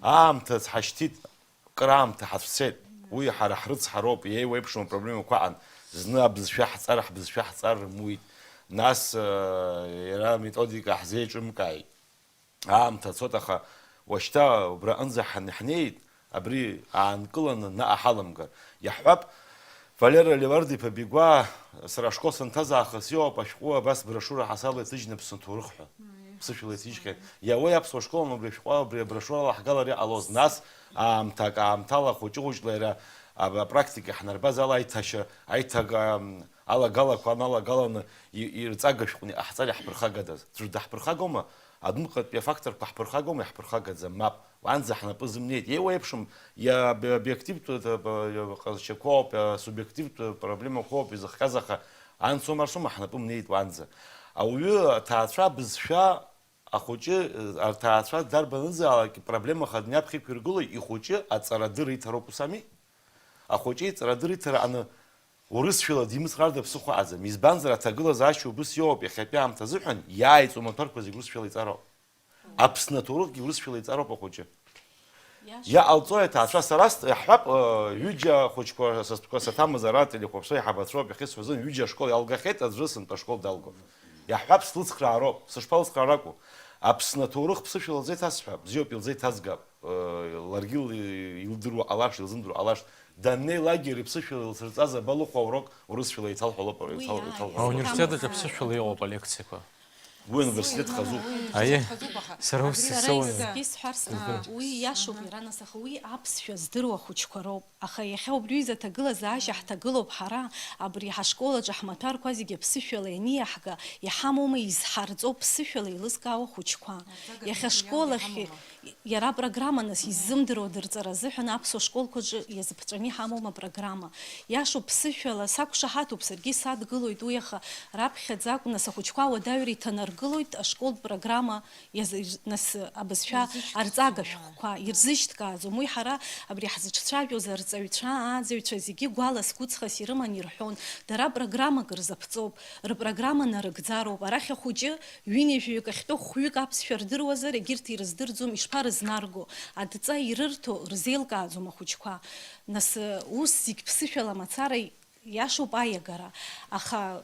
Аамҭа ҳашьҭит, кыр аамҭа ҳацәцеит. Уи ҳара ҳрыцҳароуп, иеиуеиԥшым апроблемақәа аҟан. Зны абызшәа ҳҵар, ҳбызшәа ҳҵар рымуит. Нас, э, иара аметодика ҳзеиҿымкааит. Аамҭа цоит, аха уашьҭа убраҟынӡа ҳан-, ҳнеит, абри аанкыланы наҟ ҳаламгар. Иаҳҳәап, Валера Левардиԥа Бигәаа, сара ашкол санҭаз аахыс иоуп ашәҟәы абас брошиура ҳасабла иҭыжьны Аԥсны аҭоурых ҳәа. Ԥсышәала иҭыжьхьеит. Иауеи аԥсуа школ убри ашәҟәы абри аброшиурала ҳгалар иҟалоз, нас аамҭак аамҭала хәыҷы-хәыҷла иара аб-, апрактика иаҳнарбаз ала аиҭашьа, аиҭага-, ам, алагалақәа аналагаланы и-, ирҵага шәҟәны иҟаҳҵар иаҳԥырхагадаз? Ӡәыр даҳԥырхагома? Адәныҟатәи афакторқәа ҳԥырхагома, иаҳԥырхагаӡам, мап. Уанӡа ҳнапы зымнеит. Еиуеиԥшым, иа-, обиективтә, э, б-, ҟазшьақәоуп, иа-, субиективтә проблемақәоуп изыхҟьаз, аха анцома-арсома ҳнапы мнеит уанӡа. Ауаҩы аҭаацәа бызшәа ахәыҷы, э, аҭаацәа дарбанызаалак проблема хаданы иаԥхьа иқәиргылоит, ихәыҷы аҵарадырра иҭароуп, ус ами? Ахәыҷы иҵарадырра иҭара аны урысшәала димыцхраарц даԥсыхәо аӡам. Избанзар, аҭагылазаашьа убыс иоуп, иахьатәи аамҭа азыҳәан иааиҵо амаҭәарқәа зегь урысшәала иҵароуп. Аԥсны аҭоурыхгьы урысшәала иҵароуп ахәыҷы. Иаҟалҵои аҭаацәа? Сара ст-, иаҳҳәап, э, ҩыџьа ахәыҷқәа, са стәқәа саҭамыз ара ателехәаԥшра иҳабацәоуп, иахьа сҳәазын, ҩыџьа ашкол иалгахьеит, аӡәы сынтәа ашкол далго. Иаҳҳәап, слыцхраароуп, сышԥалыцхрааракәу? Аԥсны аҭоурых ԥсышәала лзеиҭасҳәап, бзиоуп, илзеиҭазгап, э, ларгьы ил-, илдыруа ҟалашт, илзымдыруа ҟалашт. Даннеилакгьы ари ԥсышәала илсырҵаз абалыхәа урок урысшәала еиҭалҳәалоп, еиҭал-, еиҭалҳәалоп. Ауниверситет аҿы ԥсышәала иҟоуп алекциақәа. Уи университет хазуп. Аиеи, сара ус сасоуан. Егьи сҳәар сҭахуп. Уи иашоуп иара, нас, аха уи аԥсшәа здыруа ахәыҷқәа роуп. Аха иахьа убри аҩыза аҭагылазаашьа ҳҭагылоуп ҳара, абри ҳашкол аҿы ҳмаҭәарқәа зегьы аԥсышәала ианиаҳга, иҳамоума изҳарҵо ԥсышәала еилызкаауа ахәыҷқәа? Иахьа ашкол ахь иара апрограмма, нас, иззымдыруа дырҵара азыҳәан аԥсуа школқәа рҿы иазыԥҵәаны иҳамоума апрограмма? Иашоуп, ԥсышәала сақәшаҳаҭуп, саргьы садгылоит уи, аха раԥхьаӡа акәны, нас, ахәыҷқәа ауадаҩра иҭанаргылоит ашколтә программа иаз-, нас, абызшәа арҵага шәҟәқәа ирзышьҭкааӡом. Уи ҳара абри ҳзыҿцәажәоз арҵаҩцәа, ааӡаҩцәа зегьы гәала-сгәыҵхас ирыман ирҳәон, дара программак рзаԥҵоуп, рпрограмма нарыгӡароуп. Арахь ахәыҷы ҩынҩажәаҩык ахьтәы хәҩык аԥсшәа рдыруазар, егьырҭ ирыздырӡом, ишԥарызнарго? Адҵа ирырҭо рзеилкааӡом ахәыҷқәа. Нас, ус зегь ԥсышәала мацара иашоуп аиагара, аха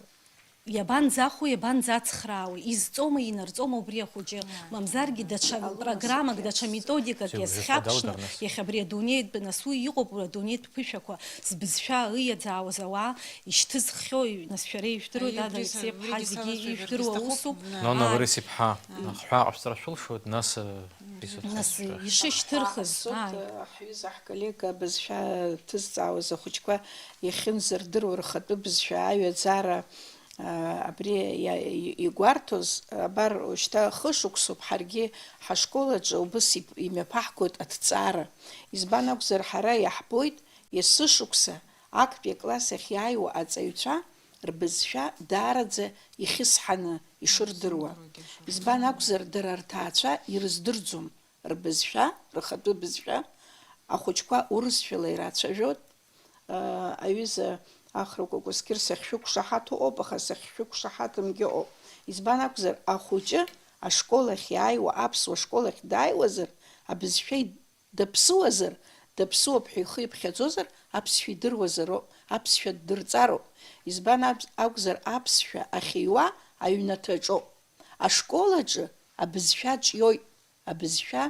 иабанӡахәо, иабанӡацхраауеи, изҵома, инарҵома убри ахәыҷы, мамзаргьы даҽа программак, даҽа методикак иазхьаԥшны, иахьа абри адунеитә, нас уи иҟоуп, уи адунеитә ԥышәақәа збызшәа ыиаӡаауаз ауаа ишьҭызххьоу, нас шәара ижәдыруеит, Ада Алексеи ԥҳа зегьы ижәдыруа усуп. Нона Борис-иԥҳа, ахҳәаа ҟашәҵара шәылшоит, нас, э, Нас ишышьҭырхыз, ааи. Ҳҩыза ҳколлега абызшәа ҭызҵаауаз ахәыҷқәа иахьынӡардыруа рхатәы бызшәа аҩаӡара, а, абри иа-, и-, игәарҭоз, абар, шьҭа хышықәсоуп ҳаргьы ҳашкол аҿы убыс ип-, имҩаԥаҳгоит аҭҵаара. Избан акәзар, ҳара иаҳбоит, есышықәса актәи акласс ахь иааиуа аҵаҩцәа рбызшәа даараӡа ихьысҳаны ишырдыруа. Избан акәзар, дара рҭаацәа ирыздырӡом. Рбызшәа, рхатәы бызшәа, ахәыҷқәа урысшәала ирацәажәоит, Аҩыза Ахра Кәакәасқьыр, сахьшәықәшаҳаҭу ыҟоуп, аха сахьшәықәшаҳаҭымгьы ыҟоуп. Избан акәзар, ахәыҷы ашкол ахь иааиуа, аԥсуа школ ахь дааиуазар, абызшәа ид-, даԥсыуазар, даԥсыуоуп ҳәа ихы иԥхьаӡозар, аԥсшәа идыруазароуп, аԥсшәа ддырҵароуп. Избан аб-, акәзар, аԥсшәа ахьыҩуа аҩнаҭаҿоуп. Ашкол аҿы абызшәа ҿиоит. Абызшәа,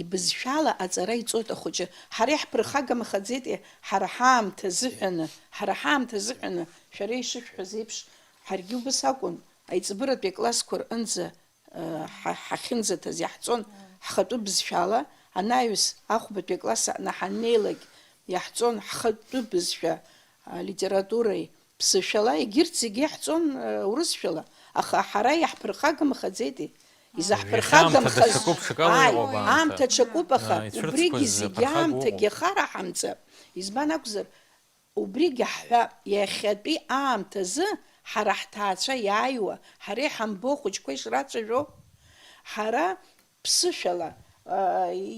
ибызшәала аҵара иҵоит ахәыҷы. Ҳара иаҳԥырхагамхаӡеитеи, ҳара ҳаамҭа азыҳәаны, ҳара ҳаамҭа азыҳәаны, шәара ишышәҳәаз еиԥш, ҳаргьы убыс акәын, аиҵбыратәи аклассқәа рҟынӡа, э, ҳа-, ҳахьынӡаҭаз иаҳҵон ҳхатәы бызшәала, анаҩс ахәбатәи акласс аҟны ҳаннеилак иаҳҵон ҳхатәы бызшәа, алитературеи, ԥсышәала, егьырҭ зегьы иаҳҵон, э, урысшәала, аха ҳара иаҳԥырхагамхаӡеитеи? Изаҳԥырхагамхаз, иахьа аамҭа даҽакуп, ҽакала ааи, иҟоуп аамҭа. Аамҭа ҽакуп, аха, а, ицәырҵқәаз убригьы зегьы аԥырхага аамҭагьы ыҟоуп. Ахарҳамҵа. Избан акәзар, убригьы ҳҳәап, иахьатәи аамҭазы ҳара ҳҭаацәа иааиуа, ҳара иҳамбо ахәыҷқәа ишрацәажәо, ҳара ԥсышәала, а,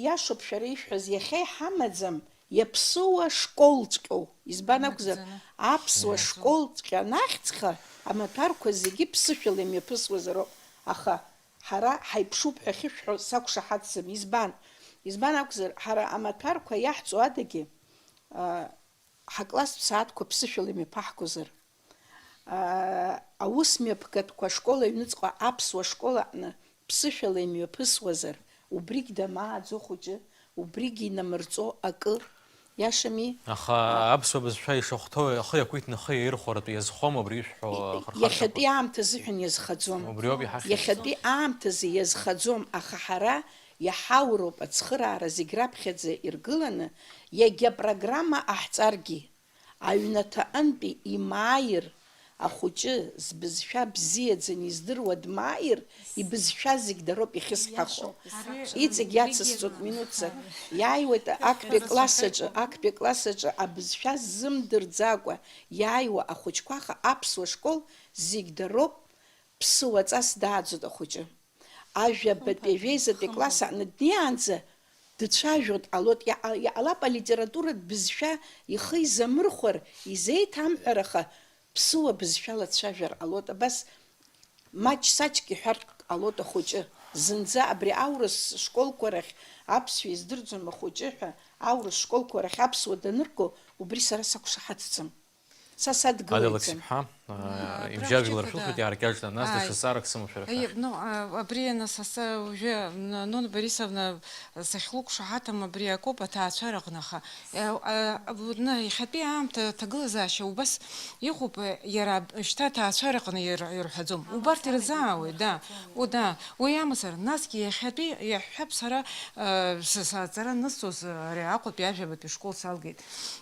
иашоуп шәара ишәҳәаз, иахьа иҳамаӡам, иаԥсыуа школҵәҟьоу. Избан акәзар, нагӡаны. Аԥсуа, мгм, школҵәҟьа анахьӡха, амаҭәарқәа зегьы ԥсышәала имҩаԥысуазароуп. Аха ҳара ҳаиԥшуп ҳәа ахьышәҳәо сақәшаҳаҭӡам. Избан? Избан акәзар, ҳара амаҭәарқәа иаҳҵо адагьы, а, ҳакласстә сааҭқәа ԥсышәала имҩаԥаҳгозар, аа, аус мҩаԥгатәқәа ашкол аҩныҵҟа аԥсуа школ аҟны ԥсышәала имҩаԥысуазар, убригь дамааӡо хәыҷы, убригь инамырҵо акы, иашами? Аха, а, аԥсуа бызшәа ишахәҭоу ахы иақәиҭны ахы иаирхәаратәы иазхома абри ишәҳәо, и-, ахырхарҭақәа? Иахьатәи аамҭа азыҳәан иазхаӡом. Убриоуп иҳахьыз. Иахьатәи аамҭазы иазхаӡом, аха ҳара иҳауроуп ацхыраара зегь раԥхьаӡа иргыланы, иагьа программа ҟаҳҵаргьы. Аҩнаҭаҟынтәи имааир, ахәыҷы збызшәа бзиаӡаны издыруа дмааир, ибызшәа зегь дароуп ихьысҳахо. Иашоуп, исахьоуп. Иҵегь иацысҵоит минуҭӡак. Иааиуеит актәи акласс аҿы, актәи акласс аҿы абызшәа ззымдырӡакәа иааиуа ахәыҷқәа, аха аԥсуа школ зегь дароуп, ԥсыуаҵас дааӡоит ахәыҷы. Ажәабатәи, хымԥада, ажәеизатәи акласс аҟны днеиаанӡа дцәажәо дҟалоит, иаҟа-, иҟалап алитературатә бызшәа ихы изамырхәар, изеиҭамҳәар, аха ԥсыуа бызшәала дцәажәар ҟалоит. Абас маҷ-саҷк иҳәартә ҟалоит ахәыҷы. Зынӡа абри аурыс школқәа рахь аԥсшәа издырӡом ахәыҷы ҳәа, аурыс школқәа рахь аԥсуа данырго, убри сара сақәшаҳаҭӡам. Са садгылаҩӡам. Ада Алықьԥҳа, аа, абра ибжьажәлар хәыҷык, шәылшоит, да, иааркьаҿны, нас, ааи, даҽа зҵаарак сымоуп шәара шәахь. Иб-, ну, а, абри, нас, аса, уажәы, н-, Нона Борисовна, сахьлықәшаҳаҭым абри акоуп, аҭаацәара аҟны, аха, э, а, аб-, на, иахьатәи аамҭа аҭагылазаашьа убас иҟоуп, э, иара аб-, шьҭа аҭаацәара аҟны ир-, ирҳәаӡом. Убарҭ ирзаауеит, да. О, да, уи амазар, насгьы иахьатәи иаҳҳәап сара, э, са, сааҵара анысҵоз, ари Аҟәатәи ажәабатәи школ салгеит.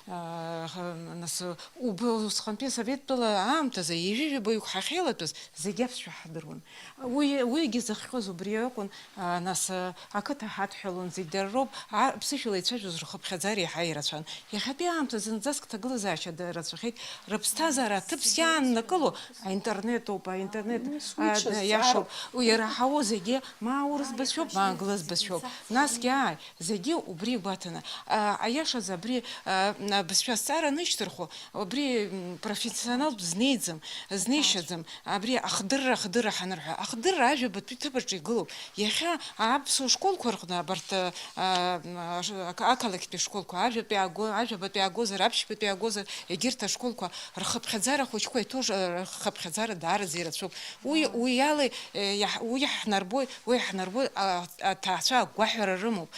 Ааха, нас, уб-, усҟантәи асоветтәыла аамҭазы ҩажәи жәаба ҩык ҳахьеилатәаз, зегь аԥсшәа ҳдыруан. Уи, уигьы зыхҟьоз убри акәын, а, нас, а, ақыҭа ҳадҳәалон, зегь дара роуп, а, ԥсышәала ицәажәоз рхыԥхьаӡара еиҳа ирацәан. Иахьатәи аамҭа зынӡаск ҭагылазаашьа д-, рацәахеит, рыԥсҭазаара аҭыԥ иааннакыло, аинтернет ауп, аинтернет, ус, уи а, ҽазҵаароуп. Иашоуп, уи ираҳауа зегьы, ма аурыс бызшәоуп, ма англыз бызшәоуп. Насгьы ааи, зегьы убри игәаҭаны. А, аиашаз абри, а, м, абызшәа азҵаара анышьҭырхуа, убри, м, профессионалтә знеиӡам, знеишьаӡам, абри ахдырра, ахдырра ҳанырҳәа, ахдырра ажәабатәи ҭыԥ аҿы игылоуп. Иахьа аԥсуа школқәа рҟны абарҭ, а, а, ш-, ақ-, ақалақьтәи школқәа, ажәатәи ааго-, ажәабатәи аагозар, аԥшьбатәи аагозар, егьырҭ ашколқәа рхыԥхьаӡара ахәыҷқәа иҭоу ж-, рхыԥхьаӡара даараӡа ирацәоуп. Уи, уи ала, э, иаҳ-, уи иаҳнарбоит, уи иаҳнарбоит, а, аҭаацәа агәаҳәара рымоуп.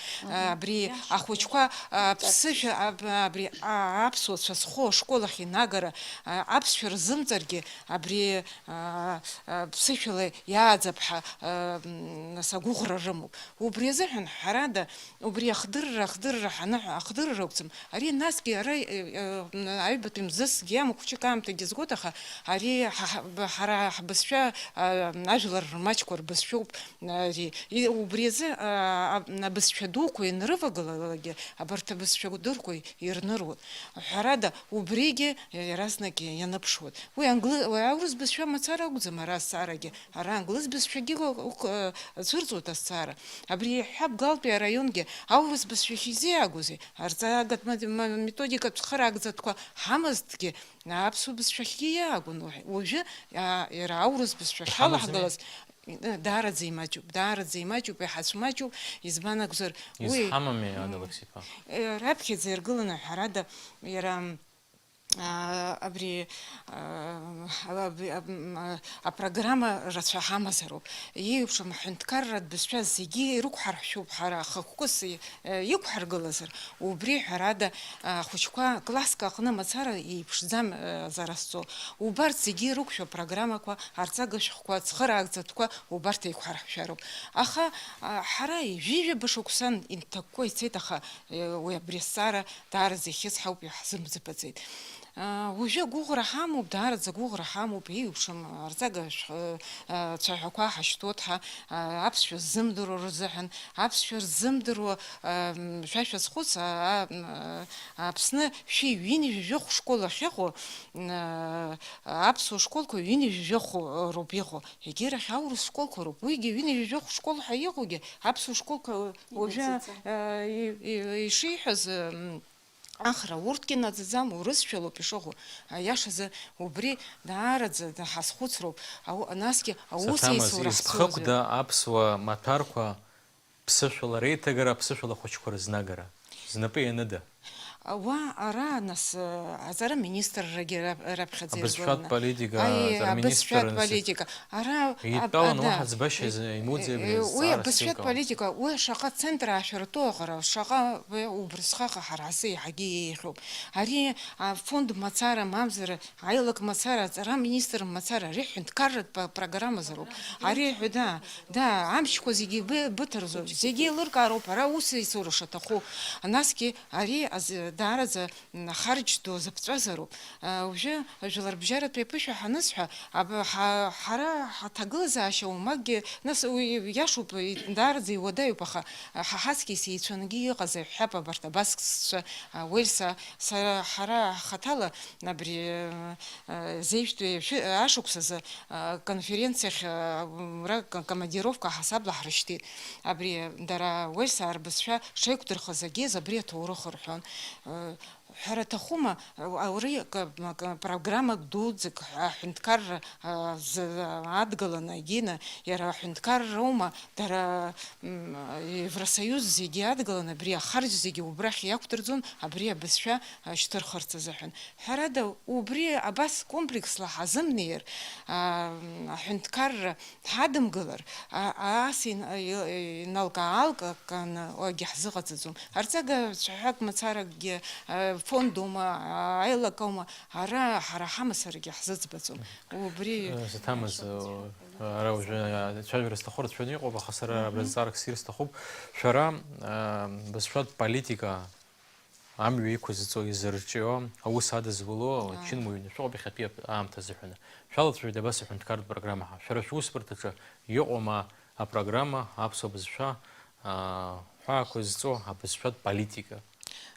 Абри ахәыҷқәа, а, ԥсышәа, аб-, абри, а, аԥсуа цәа зхоу ашкол ахь инагара, а, аԥсшәа рзымҵаргьы, абри, а, а, ԥсышәала иааӡап ҳәа, а, м, нас агәыӷра рымоуп. Убри азыҳәан, ҳәарада, убри ахдырра, ахдырра ҳаныҳәа, ахдырра ракәӡам. Ари насгьы ара, э, э, аҩбатәи мзызсгьы иамоу хәыҷык аамҭагьы згоит, аха ари ҳа-, ҳа-, ҳара ҳбызшәа, а, ажәлар рмаҷқәа рбызшәоуп. Ари, и-, убри азы, а, а, абызшәа дуқәа ианрывагылалакгьы, абарҭ абызшәа дурқәа ирныруеит. Ҳәарада, убригьы иаразнак ианыԥшуеит. Уи англы-, уи аурыс бызшәа мацара акәӡам ара азҵаарагьы. Ара англыз бызшәагьы ук-, ук-, э, цәырҵуеит азҵаара. Абри иаҳҳәап, Галтәи араионгьы аурыс бызшәахь изиаагозеи? Арҵагатә ма-, ма-, методикатә цхыраагӡатәқәа ҳамазҭгьы, аԥсуа бызшәахьгьы иаагон. Уажәы, а, иара аурыс бызшәахь иҳамаӡами? Ҳалаҳгалаз, э, даараӡа имаҷуп, даараӡа имаҷуп, иҳацәмаҷуп, избан акәзар, уи, изҳамами, м, Ада Алықьса-иԥа? Э, раԥхьаӡа иргыланы, ҳәарада, иара, а, абри, а, абри, аб-, м, а, апрограмма рацәа ҳамазароуп. Еиуеиԥшым аҳәынҭқарратә бызшәа зегьы ирықәҳаршәуп ҳара, ахықәкыс и-, э, иқәҳаргылазар, убри, ҳәарада, ахәыҷқәа класск аҟны мацара еиԥшӡам, э, зара сҵо. Убарҭ зегьы ирықәшәо апрограммақәа, арҵага шәҟәқәа, цхыраагӡатәқәа, убарҭ еиқәҳаршәшәароуп. Аха, а, ҳара ҩажәа шықәсан инҭакәкәа ицеит, аха, э, уи абри азҵаара даараӡа ихьыз ҳауп, иаҳзымӡбаӡеит. Аа, уажәы агәыӷра ҳамоуп, даараӡа агәыӷра ҳамоуп, еиуеиԥшым арҵага шә-, э, цәаҳәақәа ҳашьҭоуп ҳа, а, аԥсшәа ззымдыруа рзыҳәан, аԥсшәа рзымдыруа, ам, шәа шәазхәыц, а, а, м, а, Аԥсны шәи ҩынҩажәи жәохә школ ахьыҟоу, м, а, аԥсуа школқәа ҩынҩажәи жәохә роуп иҟоу, егьирахь аурыс школқәа роуп, уигьы ҩынҩажәи жәохә школ ҳәа иҟоугьы аԥсуа школқәа уажәы, инаӡаӡам. А, и-, и-, ишиҳәаз, м, Ахра, урҭгьы наӡаӡам, урысшәалоуп ишыҟоу. Аиашазы, убри даараӡа ҳазхәыцроуп. Ау-, насгьы аус Саҭамыз, еицура ҳцозар. Изԥхықәда аԥсуа маҭәарқәа ԥсышәала реиҭагара, аԥсышәала ахәыҷқәа рызнагара? Знапы ианыда? Уа, ара, нас, аҵара министррагьы рап-, раԥхьаӡа Абызшәатә иргыланы. Политика, Аи, аҵара абызшәатә министр, нас, политика. Ара, Идтәалан аб-, уаҳа да, ӡбашьа э, имоуӡеи абри э, уи азҵаара абызшәатә ссылкала? Политика, уи шаҟа центр аашәырту аҟара, шаҟа, э, убрысҟаҟа ҳара ҳзы иаҳагьы еиӷьуп. Ари афонд мацара, мамзар аилак мацара, аҵара министр мацара, ари ҳәынҭқарратә па-, программазароуп. Ари ҳәа, да, да, амчқәа зегьы бы-, быҭарзоуп, зегьы еилыркаароуп, ара ус еицура шаҭаху. Насгьы ари аз-, даараӡа М, ахарџь ду азыԥҵәазароуп. А, уажәы ажәларбжьаратәи аԥышәа ҳанысҳәа, аб-, ҳа-, ҳара ҳаҭагылазаашьа уамакгьы, нас, уи иашоуп, и-, даараӡа иуадаҩуп, аха, а, ҳа ҳаҵкьыс еицәангьы иҟазар ҳәап абарҭ абасҵәцәа, а, Уельса, сара, ҳара ҳхаҭала абри, а, а, зеижәтәи шәы-, ашықәсазы, а, конференциахь, а, ра-, ка-, командировка ҳасабла ҳрышьҭит. Абри дара Уельса рбызшәа шеиқәдырхыз агьез абри аҭоурых рҳәон. А, Ҳәара аҭахума, ари к-, к-, программак дуӡӡак аҳәынҭқарра, а, з-, адгаланы, егьины, иара аҳәынҭқарра аума, дара, м, Евросоиуз зегьы адгаланы, абри ахарџь зегьы убрахь иақәдырӡон, абри абызшәа, а, шьҭырхырц азыҳәан. Ҳәарада, убри абас комплексла ҳазымнеир, а, аҳәынҭқарра ҳадымгылар, а-, ас ин-, и-, иналкаалкаканы уагьы ҳзыҟаҵаӡом. Арҵага цәаҳәак мацаракгьы, а, фондума, а, аилакаума, ара ҳара ҳамацарагьы ҳзыӡбаӡом. Убри Э, Саҭамыз, э, ара уажәы, э, цәажәара зҭаху рацәаны иҟоуп, аха сара абра Мгм. зҵаарак ссир сҭахуп. Шәара, э, бызшәатә политика амҩа иқәызҵо, изырҿио, аус адызуло, Ааи. Ачынуаҩ шәоуп иахьатәи ап-, аамҭа азыҳәаны. Шәалацәажәеит абас аҳәынҭқарратә программа ҳәа. Шәара шәусбарҭаҿы иҟоума апрограмма, аԥсуа бызшәа, аа, ҳәаақәа зҵо абызшәатә политика?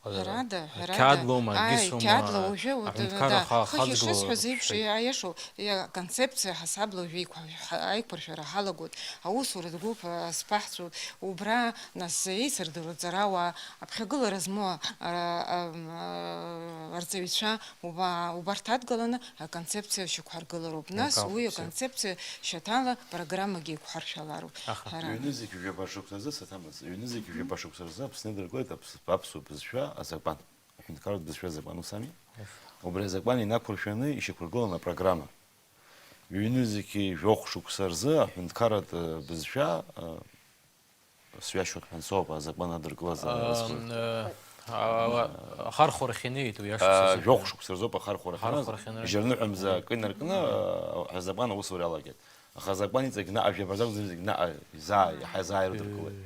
Ҳәарада, ҳәарада. Қьадлоума, Ааи, гисума, қьадла уажәы, уа-, аҳәынҭқарра да, ха-, хыхь ахаҵгылоуп, ишысҳәаз еиԥш, шәҳәеит. Иа-, иашоуп, иа-, аконцепциа ҳасабла уажәы еиқәа-, ҳа-, аиқәыршәара ҳалагоит. Аусуратә гәыԥ, а, сԥаҳҵәоит, убра, нас, еицырдыруа ҵарауаа, Аԥхьагылара змоу, а, а, а, арҵаҩцәа уба-, убарҭ адгаланы аконцепциа шьақәҳаргылароуп. Нас Акы уи акәыццакы. Аконцепциа шьаҭала программагьы еиқәҳаршәалароуп. Аха. Ҳара. Ҩнызқь жәаба шықәса рзы, Саҭамыз, ҩнызқь Мгм. Жәаба шықәса рзы Аԥсны дыркуеит аԥс-, аԥсуа бызшәа азакәан. Аҳәынҭқарратә бызшәа азакәан, ус ами? Ес. Убри азакәан инақәыршәаны ишьақәыргылан апрограмма. Ҩнызқь жәохә шықәса рзы аҳәынҭқарратә, э, бызшәа, э, Сҩашьоит ҳәа ансоуп, азакәан адыркылаз, Ам, азхәыц. Э, а-, а-, ахархәарахь инеит уи ашықәс А, азы. Жәохә шықәса рзоуп ахархәарахь Ахархәарахь иназ. Иназ. Жьырныҳәа мза Мгм. Акы инаркны, Мгм. А, азакәан аусура иалагеит. Аха азакәан иҵегь наҟ, жәаба рзы акәзар, зегь наҟ, изаа, иаҳа изаа ирыдыркылеит.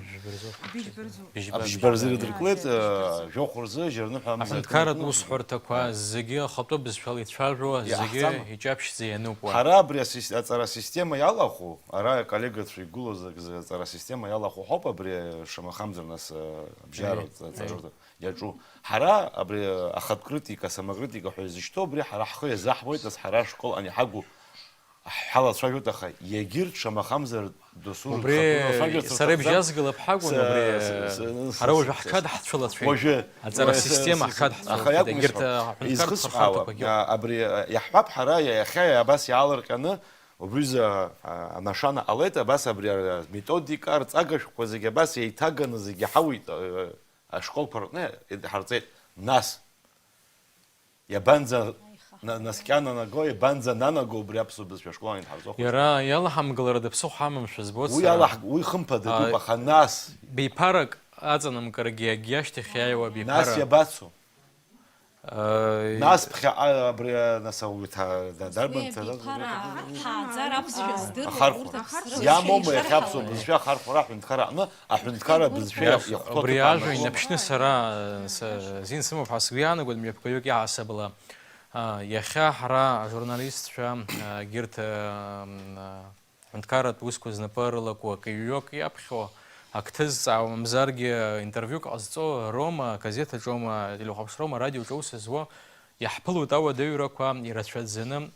Быжьба рзы. Быжьба рзы. Быжьба рзы ирыдыркылеит, а, жәохә рзы, жьырныҳәа мза Аҳәынҭқарратә акы инаркны. Усҳәарҭақәа зегьы ахатәы бызшәала ицәажәо, зегьы Иаҳҭама. Иҷаԥшьӡа иануп уа. Ҳара абри асис-, аҵара система иалахәу, ара аколлегацәа игылоз акзы аҵара система иалахәу ҳауп абри, шамахамзар, нас, а, абжьара Аи, ҵа-, аи. Ҵараҿы. иаҿу. Ҳара абри ахатә критика, самокритика ҳәа изышьҭоу, абри ҳара ҳхы иазаҳуеит, нас ҳара ашкол ани ҳагу ҳҳалацәажәоит, аха егьырҭ шамахамзар досу Убри рыԥхатәы рацәажәарц сара рҭахӡам. Ибжьазгалап ҳакәын, С-, убри, с-, с-, ара уажәы ҳҽадҳцәылацәеит. Уажәы, Аҵара уажәы система с-, ҳҽадҳцәылацәеит, аха иакәым егьырҭ исҳәо, аҳәынҭқарратә изхысҳәаауа, хырхарҭақәагьы. А, абри, а, иаҳҳәап ҳара иахьа абас иаалырҟьаны, убри аҩыза, а, анашана ҟалеит, абас абри аметодика, арҵага шәҟәқәа зегьы абас еиҭаганы зегьы ҳауит, а, ашколқәа рҟны ҳарҵеит. Нас, иабанӡа на-, наскьананаго, иабанӡананаго убри аԥсуа бызшәа ашкол ан идҳарҵо ахәыҷқәа? Иара иалаҳамгалара даԥсыхәа амамшәа збоит Уи сара. Алаҳ-, уи хымԥада А, дууп, аха нас? Биԥарак аҵанамкырагьы иагьиашьҭахь иааиуа Нас биԥара. Иабацо? Э, Нас ԥхьаҟа абри, а, нас ауаҩ ҭа-, да-, дарбан Уи ҭа-, абиԥара ҳааӡар аԥсшәа здыруа Ахархәара. Урҭ аԥсра Иамоума иахьа аԥсуа рхырҳауеит. Бызшәа ахархәара аҳәынҭқарра аҟны, аҳәынҭқарра бызшәа Иаҳ-, иахәҭоу Убри аҭыԥ ажәа аанагома? Инаԥшны сара, э, с-, зин сымоуп ҳәа сгәы иаанагоит, мҩаԥгаҩык иаҳасабала. А, иахьа ҳара ажурналистцәа, а, егьырҭ, а, м, а, Ҳәынҭқарратә усқәа знапы рылаку акы-ҩҩык иаԥхьо, акы ҭызҵаауа, мамзаргьы интервиук ҟазҵо роума, газеҭ аҿоума, телехәаԥшроума, радиоҿы аус зуо, иаҳԥылоит ауадаҩрақәа ирацәаӡаны,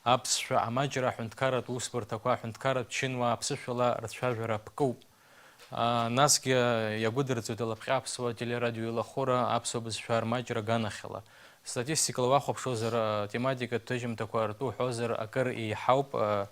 аԥсшәа амаҷра аҳәынҭқарратә усбарҭақәа, аҳәынҭқарратә чынуаа аԥсышәала рцәажәара ԥкоуп. А, насгьы иагәыдырҵоит алапҟьа аԥсуа телерадиоеилахәыра аԥсуа бызшәа рмаҷра аганахьала. Статистикала уахәаԥшуазар, а, тематикатә ҭыжьымҭақәа ртәы уҳәозар, акыр еиҳауп, а,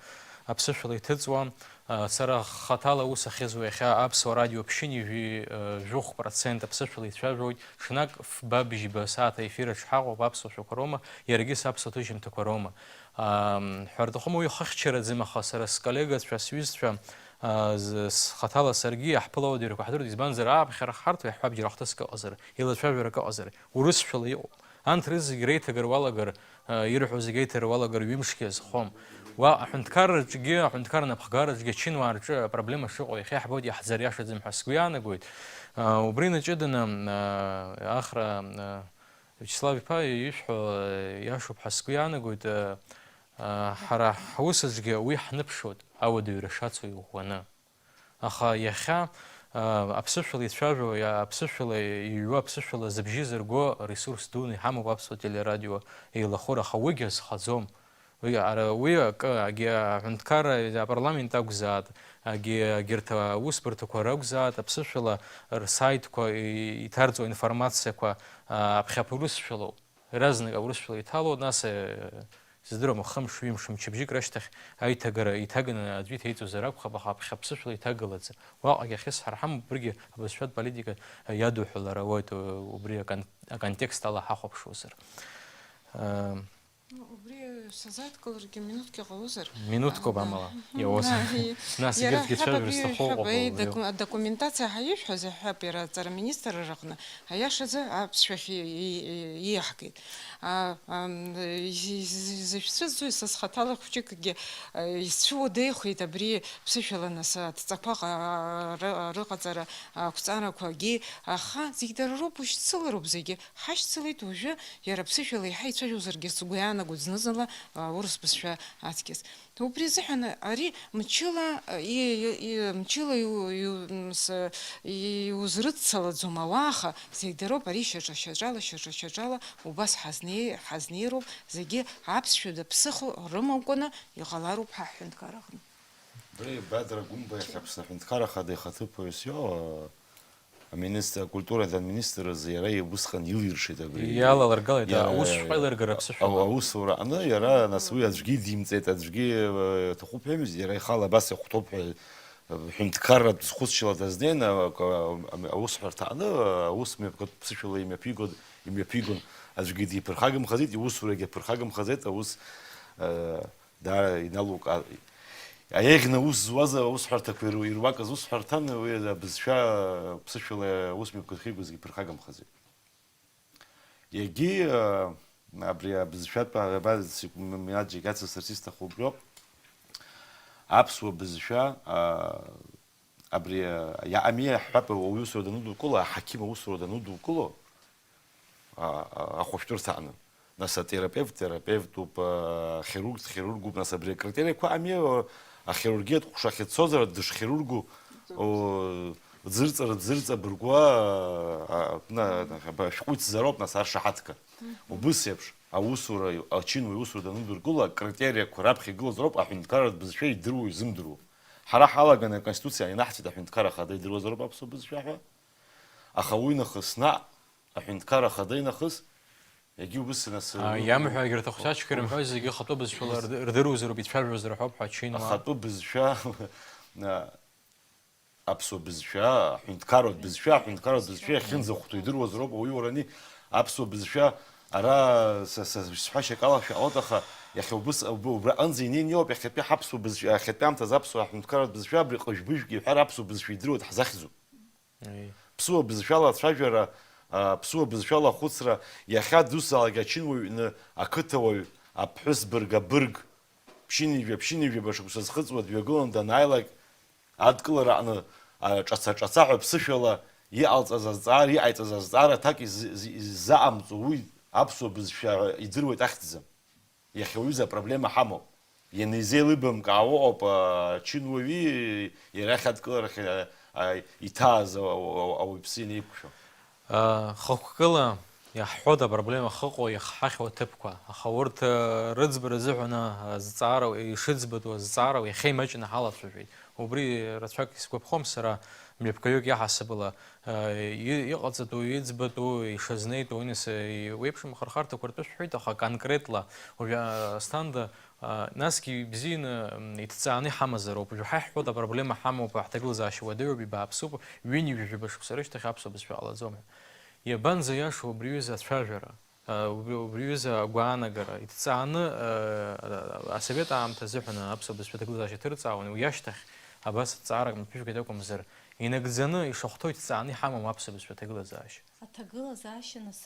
аԥсышәала иҭыҵуа. А, сара хаҭала аус ахьызуа иахьа аԥсуа радио ԥшьынҩажәи, а, жәохә процент аԥсышәала ицәажәоит, ҽнак фба бжьба сааҭ аефир аҿы ҳаҟоуп, аԥсуа шәақәа роума, иаргьы саԥсуа ҭыжьымҭақәа роума. А, ҳәарҭахума, уи хыхьчараӡам, аха сара сколлегацәа, сҩызцәа, а, з-, схаҭала саргьы иаҳԥылауа дырқәа ҳдырт, избанзар, ааԥхьара ҳарҭо иаҳҳәап, џьара ахҭыск ыҟазар, еилацәажәарак ыҟазар, урысшәала иҟоуп. Анҭ рызегь реиҭагара уалагар, а, ирҳәо зегь еиҭара уалагар ҩымшгьы азхом. Уа аҳәынҭқарраҿгьы, аҳәынҭқарра напхгараҿгьы ачынуаа рҿы апроблема шыҟоу иахьа иаҳбоит, иаҳзариашаӡам ҳәа сгәы иаанагоит. А, убри наҷыданы, а, Ахра, а, Вячеслав иԥа ишәҳәо, а, иашоуп ҳәа сгәы иаанагоит, а, а, ҳара ҳус аҿгьы уи ҳныԥшуеит, ауадаҩра шацу иӷәӷәаны. Аха иахьа, а, аԥсышәала ицәажәо, иа-, аԥсышәала иҩуа, аԥсышәала зыбжьы зырго ресурс дуны иҳамоуп аԥсуа телерадио еилахәыра, аха уигьы азхаӡом. Уи, ара, уи акы, агьи аҳәынҭқарра, апарламент акәзаат, агьи, агьырҭ аусбарҭақәа ракәзаат, аԥсышәала рсаитқәа и-, иҭарҵо аинформациақәа, а, аԥхьаԥ урысшәалоуп. Иаразнак аурысшәала иҭало, нас, э, сыздыруам, хымш, ҩымш, мчыбжьык рышьҭахь аиҭагара иҭаганы аӡәы иҭеиҵозар акәхап, аха аԥхьа аԥсышәала иҭагалаӡам. Уаҟагь ахьысҳәар ҳамоуп, убригьы абызшәатә политика, э, иадуҳәалар ауеит, э, убри акон-, аконтекст ала ҳахәаԥшуазар. Э, Ну, убри сазааҭгыларгьы минуҭк иҟалозар? Минуҭк ауп А, амала, да. иауазар. А, и-, Нас иара егьырҭгьы ҳәап цәажәар абри, сҭаху ҳәап, ыҟоуп, абри уаҩы. Адокументациа ҳаиҩшәаз, ҳәап, иара аҵара министр рыҟны, аиашазы аԥсшәахь и-, и-, и-, ииаҳгеит. А, ам, и-, и-, и-, зышәцәыӡуа са схаҭала хәҷыкгьы, а, исцәыуадаҩхеит абри ԥсышәала нас адҵақәа ҟа-, ры-, рыҟаҵара ақәҵарақәагьы, аха зегь дара роуп, ушьцылароуп зегьы. Ҳашьцылеит уажәы, иара аԥсышәала еиҳа ицәажәозаргьы сгәы иаанагоит зны-зынла, а, урыс бызшәа аҵкьыс. Убри азыҳәан ари мчыла, а, и-, и-, мчыла иу-, иу-, м, с-, и-, иузрыццалаӡом ауаа, аха зегь дароуп, ари шьаҿа-шьаҿала, шьаҿа-шьаҿала убас ҳазнеи-, ҳазнеироуп, зегьы аԥсшәа даԥсыхо рымамкәаны иҟалароуп ҳа ҳҳәынҭқарраҟны. Абри Бадра Гәымба иахьа Аԥсны аҳәынҭқарра ахада ихаҭыԥуаҩыс иоуа, аминистр, акультура данминистрыз иара усҟан илиршеит абри. Иалалыргалеит, иара аус шәҟәы аилыргара аԥсышәала. Ау-, аусура аҟны иара, нас, уи аӡәгьы идимҵеит, аӡәгьы, э, аҭахуп ҳәа имыз, иара ихала абас иахәҭоуп ҳәа, э, ҳәынҭқарратә зхәыцшьала дазнеин, а-, а-, аусҳәарҭа аҟны, аус мҩаԥгатә ԥсышәала имҩаԥигон, имҩаԥигон, аӡәгьы диԥырхагамхаӡеит, иусурагьы аԥырхагамхаӡеит, аус, э, Даара иналукаа-, аиӷьны аус зуаз аусҳәарҭақәа иру-, ируакыз усҳәарҭан, уи абызшәа ԥсышәала аус мҩаԥгатәхьеигозгьы ԥырхагамхаӡеит. Егьи, а, абри абызшәатә, а, абас, м-, м-, аӡәк иацысҵарц исҭаху убриоуп. Аԥсуа бызшәа, а, абри, а, иаами ҳҳәап, аусура данудукыло, аҳақьым аусура данудукыло, а, а, ахәышәтәырҭа аҟны. Нас атерапевт терапевтуп, а, ахирург дхирургуп, нас абри акритериақәа ами, а, ахирургиатә ҟәша ахьыцозар дышхирургу, о, Ӡырҵара, ӡырҵабыргуа, а, а, на-, на-, ба-, шәҟәы ицзароуп, нас, аршаҳаҭга. Мгм. Убыс еиԥш, аусура, ачынуаҩ иусура даныдыркыло, акритериақәа раԥхьа игылаз роуп аҳәынҭқарратә бызшәа идыруа, изымдыруа. Ҳара ҳалаганы Аконституциа ианаҳҵеит аҳәынҭқар ахада идыруазароуп аԥсуа бызшәа ҳәа. Аха уи нахыс наҟ, аҳәынҭқар ахада инахыс, егьи убыс нас, А, у-, иамҳәа, егьырҭ ахәсачқәа ирымҳәои зегьы ахатәы бызшәала Ус- рд-, рдыруазароуп, ицәажәозароуп ҳәа ачынуаа. Ахатәы бызшәа, а, аԥсуа бызшәа, аҳәынҭқарратә бызшәа, аҳәынҭқарратә бызшәа иахьынӡахәҭоу идыруазароуп, ауаҩы уарани аԥсуа бызшәа ара са, са, сҳәашьак ала шәаҟәыҵ, аха иахьа убыс, уб-, убраҟынӡа инеины иоуп иахьатәи ҳаԥсуа бызшәа, иахьатәи аамҭазы аԥсуа аҳәынҭқарратә бызшәа абри ҟыжә-быжәк иҳәар аԥсуа бызшәа идыруеит ҳзахьӡу. Ии. Ԥсуа бызшәала ацәажәара, а, ԥсуа бызшәала ахәыцра, иахьа дусзаалак ачынуаҩ ны ақыҭауаҩ, аԥҳәыс бырг, абырг, ԥшьынҩажәа, ԥшьынҩажәаба шықәса зхыҵуа дҩагыланы данааилак, адкылара аҟны, а, ҿаца-ҿацаҳәа ԥсышәала иҟалҵаз азҵаара, иҟаиҵаз азҵаара аҭак из-, из-, иззаҟамҵо уи аԥсуа бызшәа ҳәа идыруеит ахьӡӡам. Иахьа уаҩыза апроблема ҳамоуп. Ианизеилыбамкаауа ыҟоуп, а, ачынуаҩи иара иахь адкыларахь, а, а, иҭааз а, а, а, ауаҩԥсы инеиқәшәо. А, хықәкыла иаҳҳәоит апроблема ахьыҟоу иахҳахьоу аҭыԥқәа, аха урҭ, а, рыӡбара азыҳәан, а, азҵаара, ишыӡбатәу азҵаара иахьа имаҷны ҳалацәажәеит. Убри рацәак исгәаԥхом сара, мҩаԥгаҩык иаҳасабала, а, и-, иҟаҵатәу, иӡбатәу, ишазнеитәу, уи нас, а, еиуеиԥшым ахырхарҭақәа ртәы шәҳәеит, аха конкретла уажәы, а, Асҭанда, а, насгьы ибзианы, м, иҭҵааны иҳамазароуп. Уажәы ҳа иаҳҳәоит, апроблема ҳамоуп, ҳҭагылазаашьа уадаҩуп, ибааԥсуп, ҩынҩажәаба шықәса рышьҭахь аԥсуа бызшәа ҟалаӡом ҳәа. Иабанӡа иашоу абри аҩыза ацәажәара? А, убри, убри аҩыза агәаанагара иҭҵааны, а, а, асовет аамҭа азыҳәан аԥсуа бызшәа аҭагылазаашьа ҭырҵаауан, уи ашьҭахь абас ҵаарак маҭәажәгеит акәымзар, инагӡаны ишахәҭоу иҭҵааны иҳамам аԥсуа бызшәа аҭагылазаашьа. Аҭагылазаашьа, нас,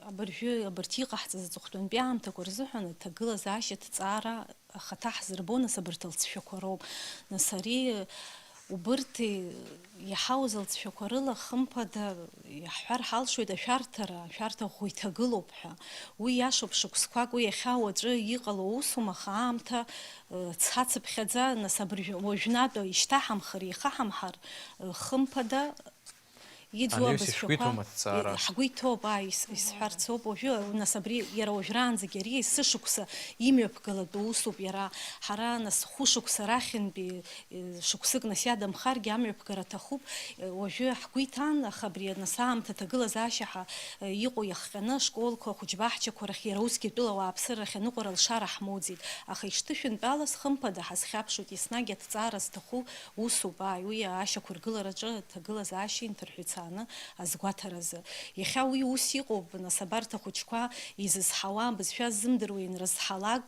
абыржәы, абарҭ иҟаҳҵаз аҵыхәтәантәи аамҭақәа рзыҳәан аҭагылазаашьа ҭҵаара ахаҭа ҳзырбо, нас, абарҭ алҵшәақәа роуп. Нас, ари, убырҭ иаҳауз алҵшәақәа рыла, хымԥада, иаҳҳәар ҳалшоит ашәарҭара, ашәарҭа ӷәӷәа иҭагылоуп ҳәа. Уи иашоуп, шықәсқәак, уи иахьа уаҵәы иҟало усума, аха аамҭа, э, цацыԥхьаӡа, нас, абыржәы, уажәнатә ишьҭаҳамхар, еихаҳамҳар, э, хымԥада, Иӡуа Ани ус абызшәақәа ишәгәиҭома аҭҵаара? Ҳгәы иҭоуп, ааи, ис-, исҳәарц ауп уажәы, нас абри иара уажәраанӡагьы ари есышықәса имҩаԥгалатәу усуп иара. Ҳара, нас, хәышықәса рахьынтәи, э, шықәсык, нас, иадамхаргьы амҩаԥгара аҭахуп. Э, уажәы ҳгәы иҭан, аха абри, нас, аамҭа аҭагылазаашьа ҳа-, э, иҟоу иахҟьаны ашколқәа, ахәыҷбаҳчақәа рахь иара усгьы атәыла ауааԥсыра рахь аныҟәара алшара ҳмоуӡеит. Аха ишҭышәынтәалаз, хымԥада, ҳазхьаԥшуеит, еснагь аҭҵаара зҭаху усуп, ааи, уи ашьақәыргылараҿы аҭагылазаашьа инҭырҳәицааны азгәаҭаразы. Иахьа уи ус иҟоуп, нас, абарҭ ахәыҷқәа изызҳауа, абызшәа ззымдыруа ианрызҳалак,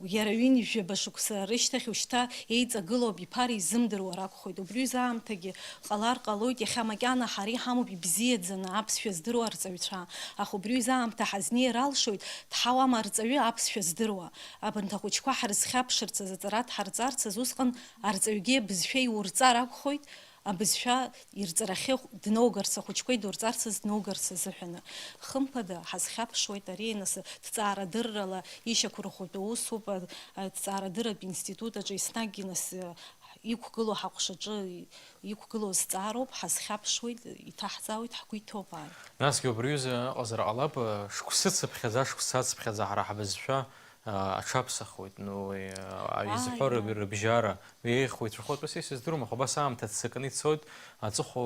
иара ҩынҩажәаба шықәса рышьҭахь ушьҭа еиҵагылоу абиԥара изымдыруа ракәхоит. Убри аҩыза аамҭагьы ҟалар ҟалоит, иахьа макьана ҳара иҳамоуп ибзиаӡаны аԥсшәа здыруа арҵаҩцәа. Аха убри аҩыза аамҭа ҳазнеир алшоит, дҳауама арҵаҩы аԥсшәа здыруа? Абанҭ ахәыҷқәа ҳрызхьаԥшырц азы, аҵара дҳарҵарц азы, усҟан арҵаҩгьы абызшәа иурҵар акәхоит, абызшәа ирҵарахьы дноугарц, ахәыҷқәа идурҵарц азы дноугарц азыҳәаны. Хымԥада, ҳазхьаԥшуеит ари, нас, ҭҵаарадыррала ишьақәырӷәӷәатәу усуп, а, аҭҵаарадырратә институт аҿы еснагь, нас, иқәгылоу ҳаҟәшаҿы иқәгылоу зҵаароуп, ҳазхьаԥшуеит, иҭаҳҵаауеит, ҳгәы иҭоуп, ааи. Насгьы убри аҩыза ыҟазар ҟалап, шықәсыцыԥхьаӡа, шықәсацыԥхьаӡа ҳара ҳбызшәа, а, аҽаԥсахуеит, ну, уи, а, изҳәо Ааи, рыб-, ааи. Рыбжьара, еиӷьхоит, шәахәатәыс исыздыруам, аха убас аамҭа ццакны ицоит, аҵыхәа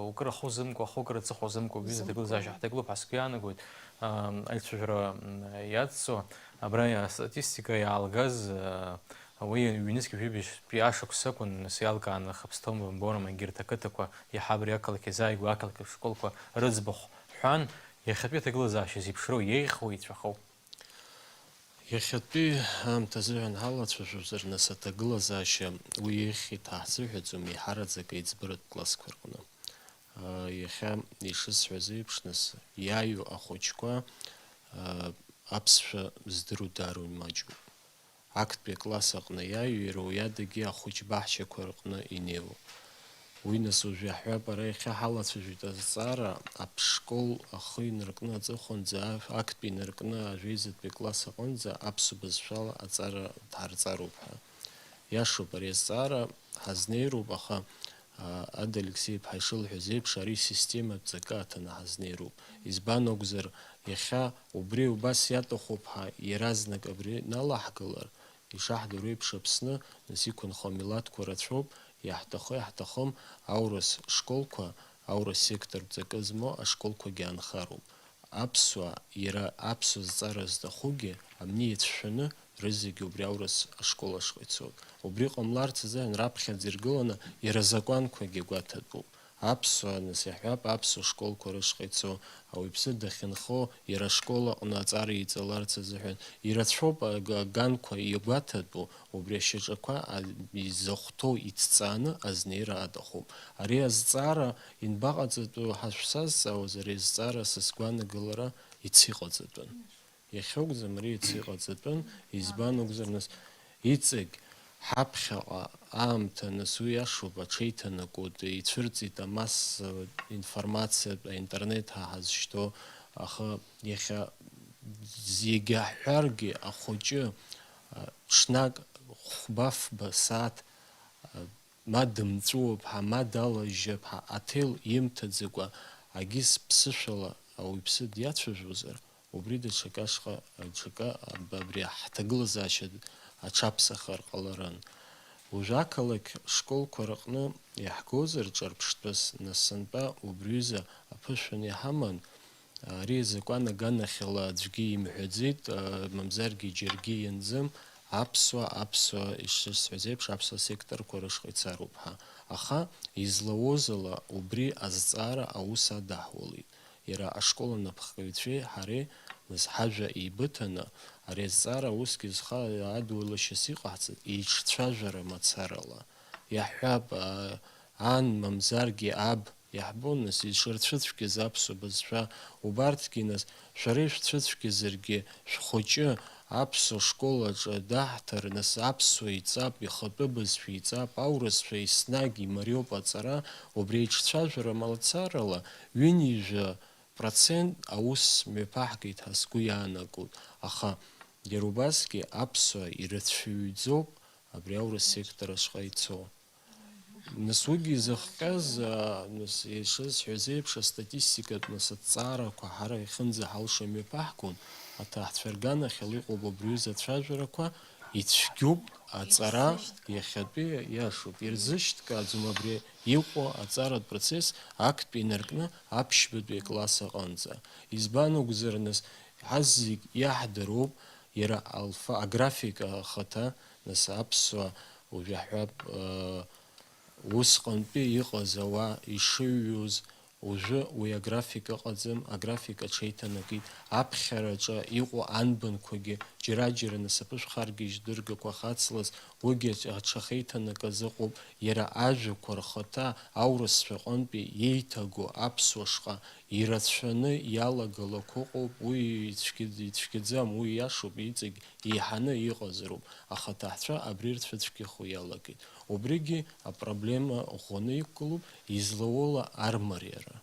укыр ахы узымкуа, ахы укыр аҵыхәа узымкуа, убри Узымкуа. Аҭагылазаашьа ҳҭагылоуп ҳәа сгәы иаанагоит, ам, аицәажәара, м, иацҵо, абра иа-, астатистика иаалгаз, а, уи ҩнызқь жәибжьтәи ашықәс акәын, нас иалкааны Хаԥсҭоума, Бамбоума, егьырҭ ақыҭақәа, иаҳа абри ақалақь иазааигәоу ақалақь ашколқәа рыӡбахә ҳәан, иахьатәи аҭагылазаашьа зеиԥшроу, еиӷьхоу, еицәахоу? Иахьатәи аамҭа азыҳәан ҳалацәажәозар, нас, аҭагылазаашьа уи еиӷьхеит ҳәа ҳзыҳәаӡом, еиҳараӡак аиҵбыратә классқәа рҟны. Иахьа ишысҳәаз еиԥш, нас, иааиуа ахәыҷқәа, аԥсшәа здыруа даару имаҷуп. Актәи акласс аҟны иааиуа, иара уи адагьы ахәыҷ баҳчақәа рҟны инеиуа. Уи, нас, уажә иаҳҳәап, ара иахьа ҳалацәажәеит азҵаара, аԥшкол ахы инаркны аҵыхәанӡа, а-, актәи инаркны ажәеизатәи акласс аҟынӡа аԥсуа бызшәала аҵара дҳарҵароуп ҳәа. Иашоуп, ари азҵаара ҳазнеироуп, аха, Ада Алексеи-иԥҳа ишылҳәаз еиԥш, ари систематә ҵакы аҭаны ҳазнеироуп. Избан акәзар, иахьа убри убас иаҭахуп ҳәа иаразнак абри налаҳгалар, ишаҳдыруа еиԥш, Аԥсны нас иқәынхо амилаҭқәа рацәоуп, иаҳҭахы-иаҳҭахым аурыс школқәа, аурыс сектортә ҵакы змоу ашколқәагьы аанхароуп. Аԥсуаа, иара аԥсуа зҵара зҭахугьы, амни иацәшәаны, рызегьы убри аурыс ашкол ашҟа ицоит. Убри ҟамларц азыҳәан раԥхьаӡа иргыланы иара азакәанқәагьы гәаҭатәуп. Аԥсуаа, нас иаҳҳәап, аԥсуа школқәа рышҟа ицо, ауаҩԥсы дахьынхо, иара ашкол аҟны аҵара иҵаларц азыҳәан ирацәоуп аг-, аганқәа иагәаҭатәу, убри ашьаҿақәа а-, изахәҭоу иҭҵааны азнеира аҭахуп. Ари азҵаара инбаҟаҵатәу ҳәа шәсазҵаауаз, ари азҵаара са сгәаанагалара иацы иҟаҵатәын. Иахьакәӡам ари иацы иҟаҵатәын, избан акәзар, нас, иҵегь ҳаԥхьаҟа аамҭа, нас, уи иашоуп, аҽеиҭанакуеит, ицәырҵит амассоватә информациатә аинтернет ҳәа ҳазшьҭоу, аха иахьа зегьы ҳҳәаргьы, ахәыҷы, а, ҽнак хәба-фба сааҭ, а, ма дымҵәуап ҳәа, ма далажьып ҳәа, аҭел имҭаӡакәа, агьыс ԥсышәала ауаҩԥсы диацәажәозар, убри даҽакы ашҟа, даҽакы аб-, абри ҳҭагылазаашьа аҽаԥсахыр ҟаларын. Уажә ақалақь школқәа рҟны иаҳгозар ҿырԥштәыс, нас сынтәа убриҩыза аԥышәан иҳаман, ари азакәан аганахьала аӡәгьы имҳәаӡеит, а, мамзаргьы џьаргьы ианӡам, аԥсуа, аԥсуа, ишысҳәаз еиԥш, аԥсуа секторқәа рышҟа ицароуп ҳәа. Аха, излауоз ала, убри азҵаара аус адаҳулеит. Иара ашкол анапхгаҩцәеи ҳареи, нас, ҳажәа еибыҭаны, ари азҵаара усгьы зхы адулашьас иҟаҳҵаз, еиҿцәажәара мацарала. Иаҳҳәап, а, ан, мамзаргьы аб, иаҳбон, нас, ишырцәыцәгьаз аԥсуа бызшәа, убарҭгьы, нас, шәара ишәцәыцәгьазаргьы, шәхәыҷы аԥсуа школ аҿы даҳҭар, нас, аԥсуа иҵап, ихатәы бызшәа иҵап, аурысшәа еснагь имариоуп аҵара, убри еиҿцәажәара мацарала, ҩынҩажәа процент аус мҩаԥаҳгеит ҳәа сгәы иаанагоит, аха иара убасгьы аԥсуаа ирацәаҩӡоуп абри аурыс сектор ашҟа ицо. Нас уигьы изыхҟьаз, а, нас, ишысҳәаз еиԥш, астатистикатә, нас, аҭҵаарақәа ҳара иахьынӡаҳалшо мҩаԥаҳгон, аҭаацәа рганахьала иҟоуп убри аҩыза ацәажәарақәа, ицәгьоуп аҵара, иахьатәи иашоуп, ирзышьҭкааӡом абри иҟоу аҵаратә процесс актәи инаркны аԥшьбатәи акласс аҟынӡа. Избан акәзар, нас, ҳазегь иаҳдыруп, иара алфа-, аграфика ахаҭа, нас, аԥсуа, уажә иаҳҳәап, э, усҟантәи иҟаз ауаа ишыҩҩуаз, уажәы уи аграфика ыҟаӡам, аграфика аҽеиҭанакит, аԥхьараҿы иҟоу анбанқәагьы џьара-џьара нас аԥышәхаргьежь дыргақәа ахацлаз, уигьы аҽ-, аҽахеиҭанакыз ыҟоуп, иара ажәақәа рхаҭа аурысшәа аҟынтәи иеиҭаго аԥсуа шҟа ирацәаны иалагалақәо ыҟоуп, уи ицәгьа-, ицәгьаӡам, уи иашоуп, иҵегь еиҳаны иҟазароуп, аха аҭаацәа абри рцәыцәгьахо иалагеит. Убригьы апроблема ӷәӷәаны иқәгылоуп, излауоула армариара.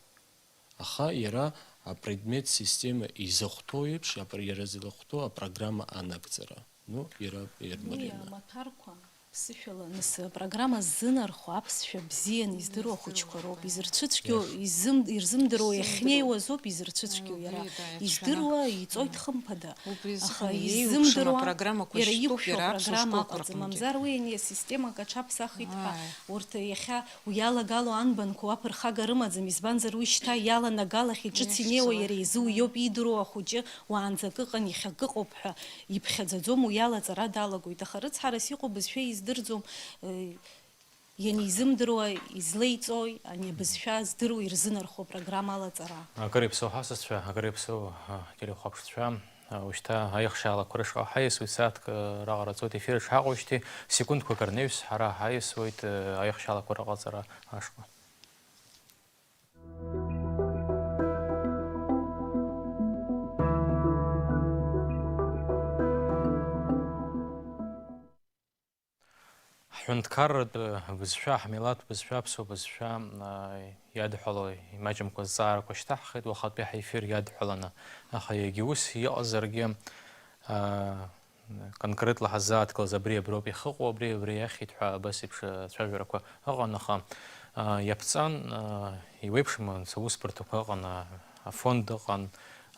Аха иара апредмет система изахәҭоу еиԥш, апр-, иара зылахәҭоу апрограмма анагӡара. Ну, иара Уи ирмарины. Амаҭәарқәа, ԥсышәала, нас, апрограмма ззынархо аԥсшәа бзианы издыруа ахәыҷқәа роуп. Изырцәыцәгьоу, изым-, ирзымдыруа иахьнеиуаз ауп изырцәыцәгьоу иара. Издыруа иҵоит хымԥада. Аха иззымдыруа иара иқәшәо апрограмма аҟаӡам, мамзар уи ани асистемак аҽаԥсахит ҳәа, урҭ иахьа уи иалагало анбанқәоу аԥырхага рымаӡам, избанзар уи шьҭа иаланагалахьеит, ҿыц инеиуа иара изы уиоуп иидыруа ахәыҷы уаанӡа акы ыҟан, иахьа акы ыҟоуп ҳәа иԥхьаӡаӡом, уи алаҵара далагоит. Аха рыцҳарас иҟоу бызшәа издырӡом, э, ианизымдыруа излеиҵои, ани абызшәа здыруа ирзынархо апрограмма алаҵара. Акыр иаԥсоу ҳасасцәа, акыр иаԥсоу, а, телехәаԥшцәа, а, ушьҭа аихшьаалақәа рышҟа ҳаиасуеит, сааҭк, а, раҟара ҵуеит ефир аҿы ҳаҟоушьҭеи, секундқәак рнаҩс ҳара ҳаиасуеит, а, аихшьаалақәа рыҟаҵара ашҟа. Ҳҳәынҭқарратә бызшәа, ҳмилаҭ бызшәа, аԥсуа бызшәа, аа, иадҳәало имаҷымкәа зҵаарақәа шьҭаҳхит, уахатәи ҳефир иадҳәаланы. Аха егьа ус иҟазаргьы, аа, конкретла ҳаззааҭгылаз абри аброуп иахьыҟоу, абри, абри иахьит ҳәа абас еиԥш ацәажәарақәа ыҟан, аха Иаԥҵан, иуеиԥшым анцәа усбарҭақәа ыҟан, афонд ыҟан,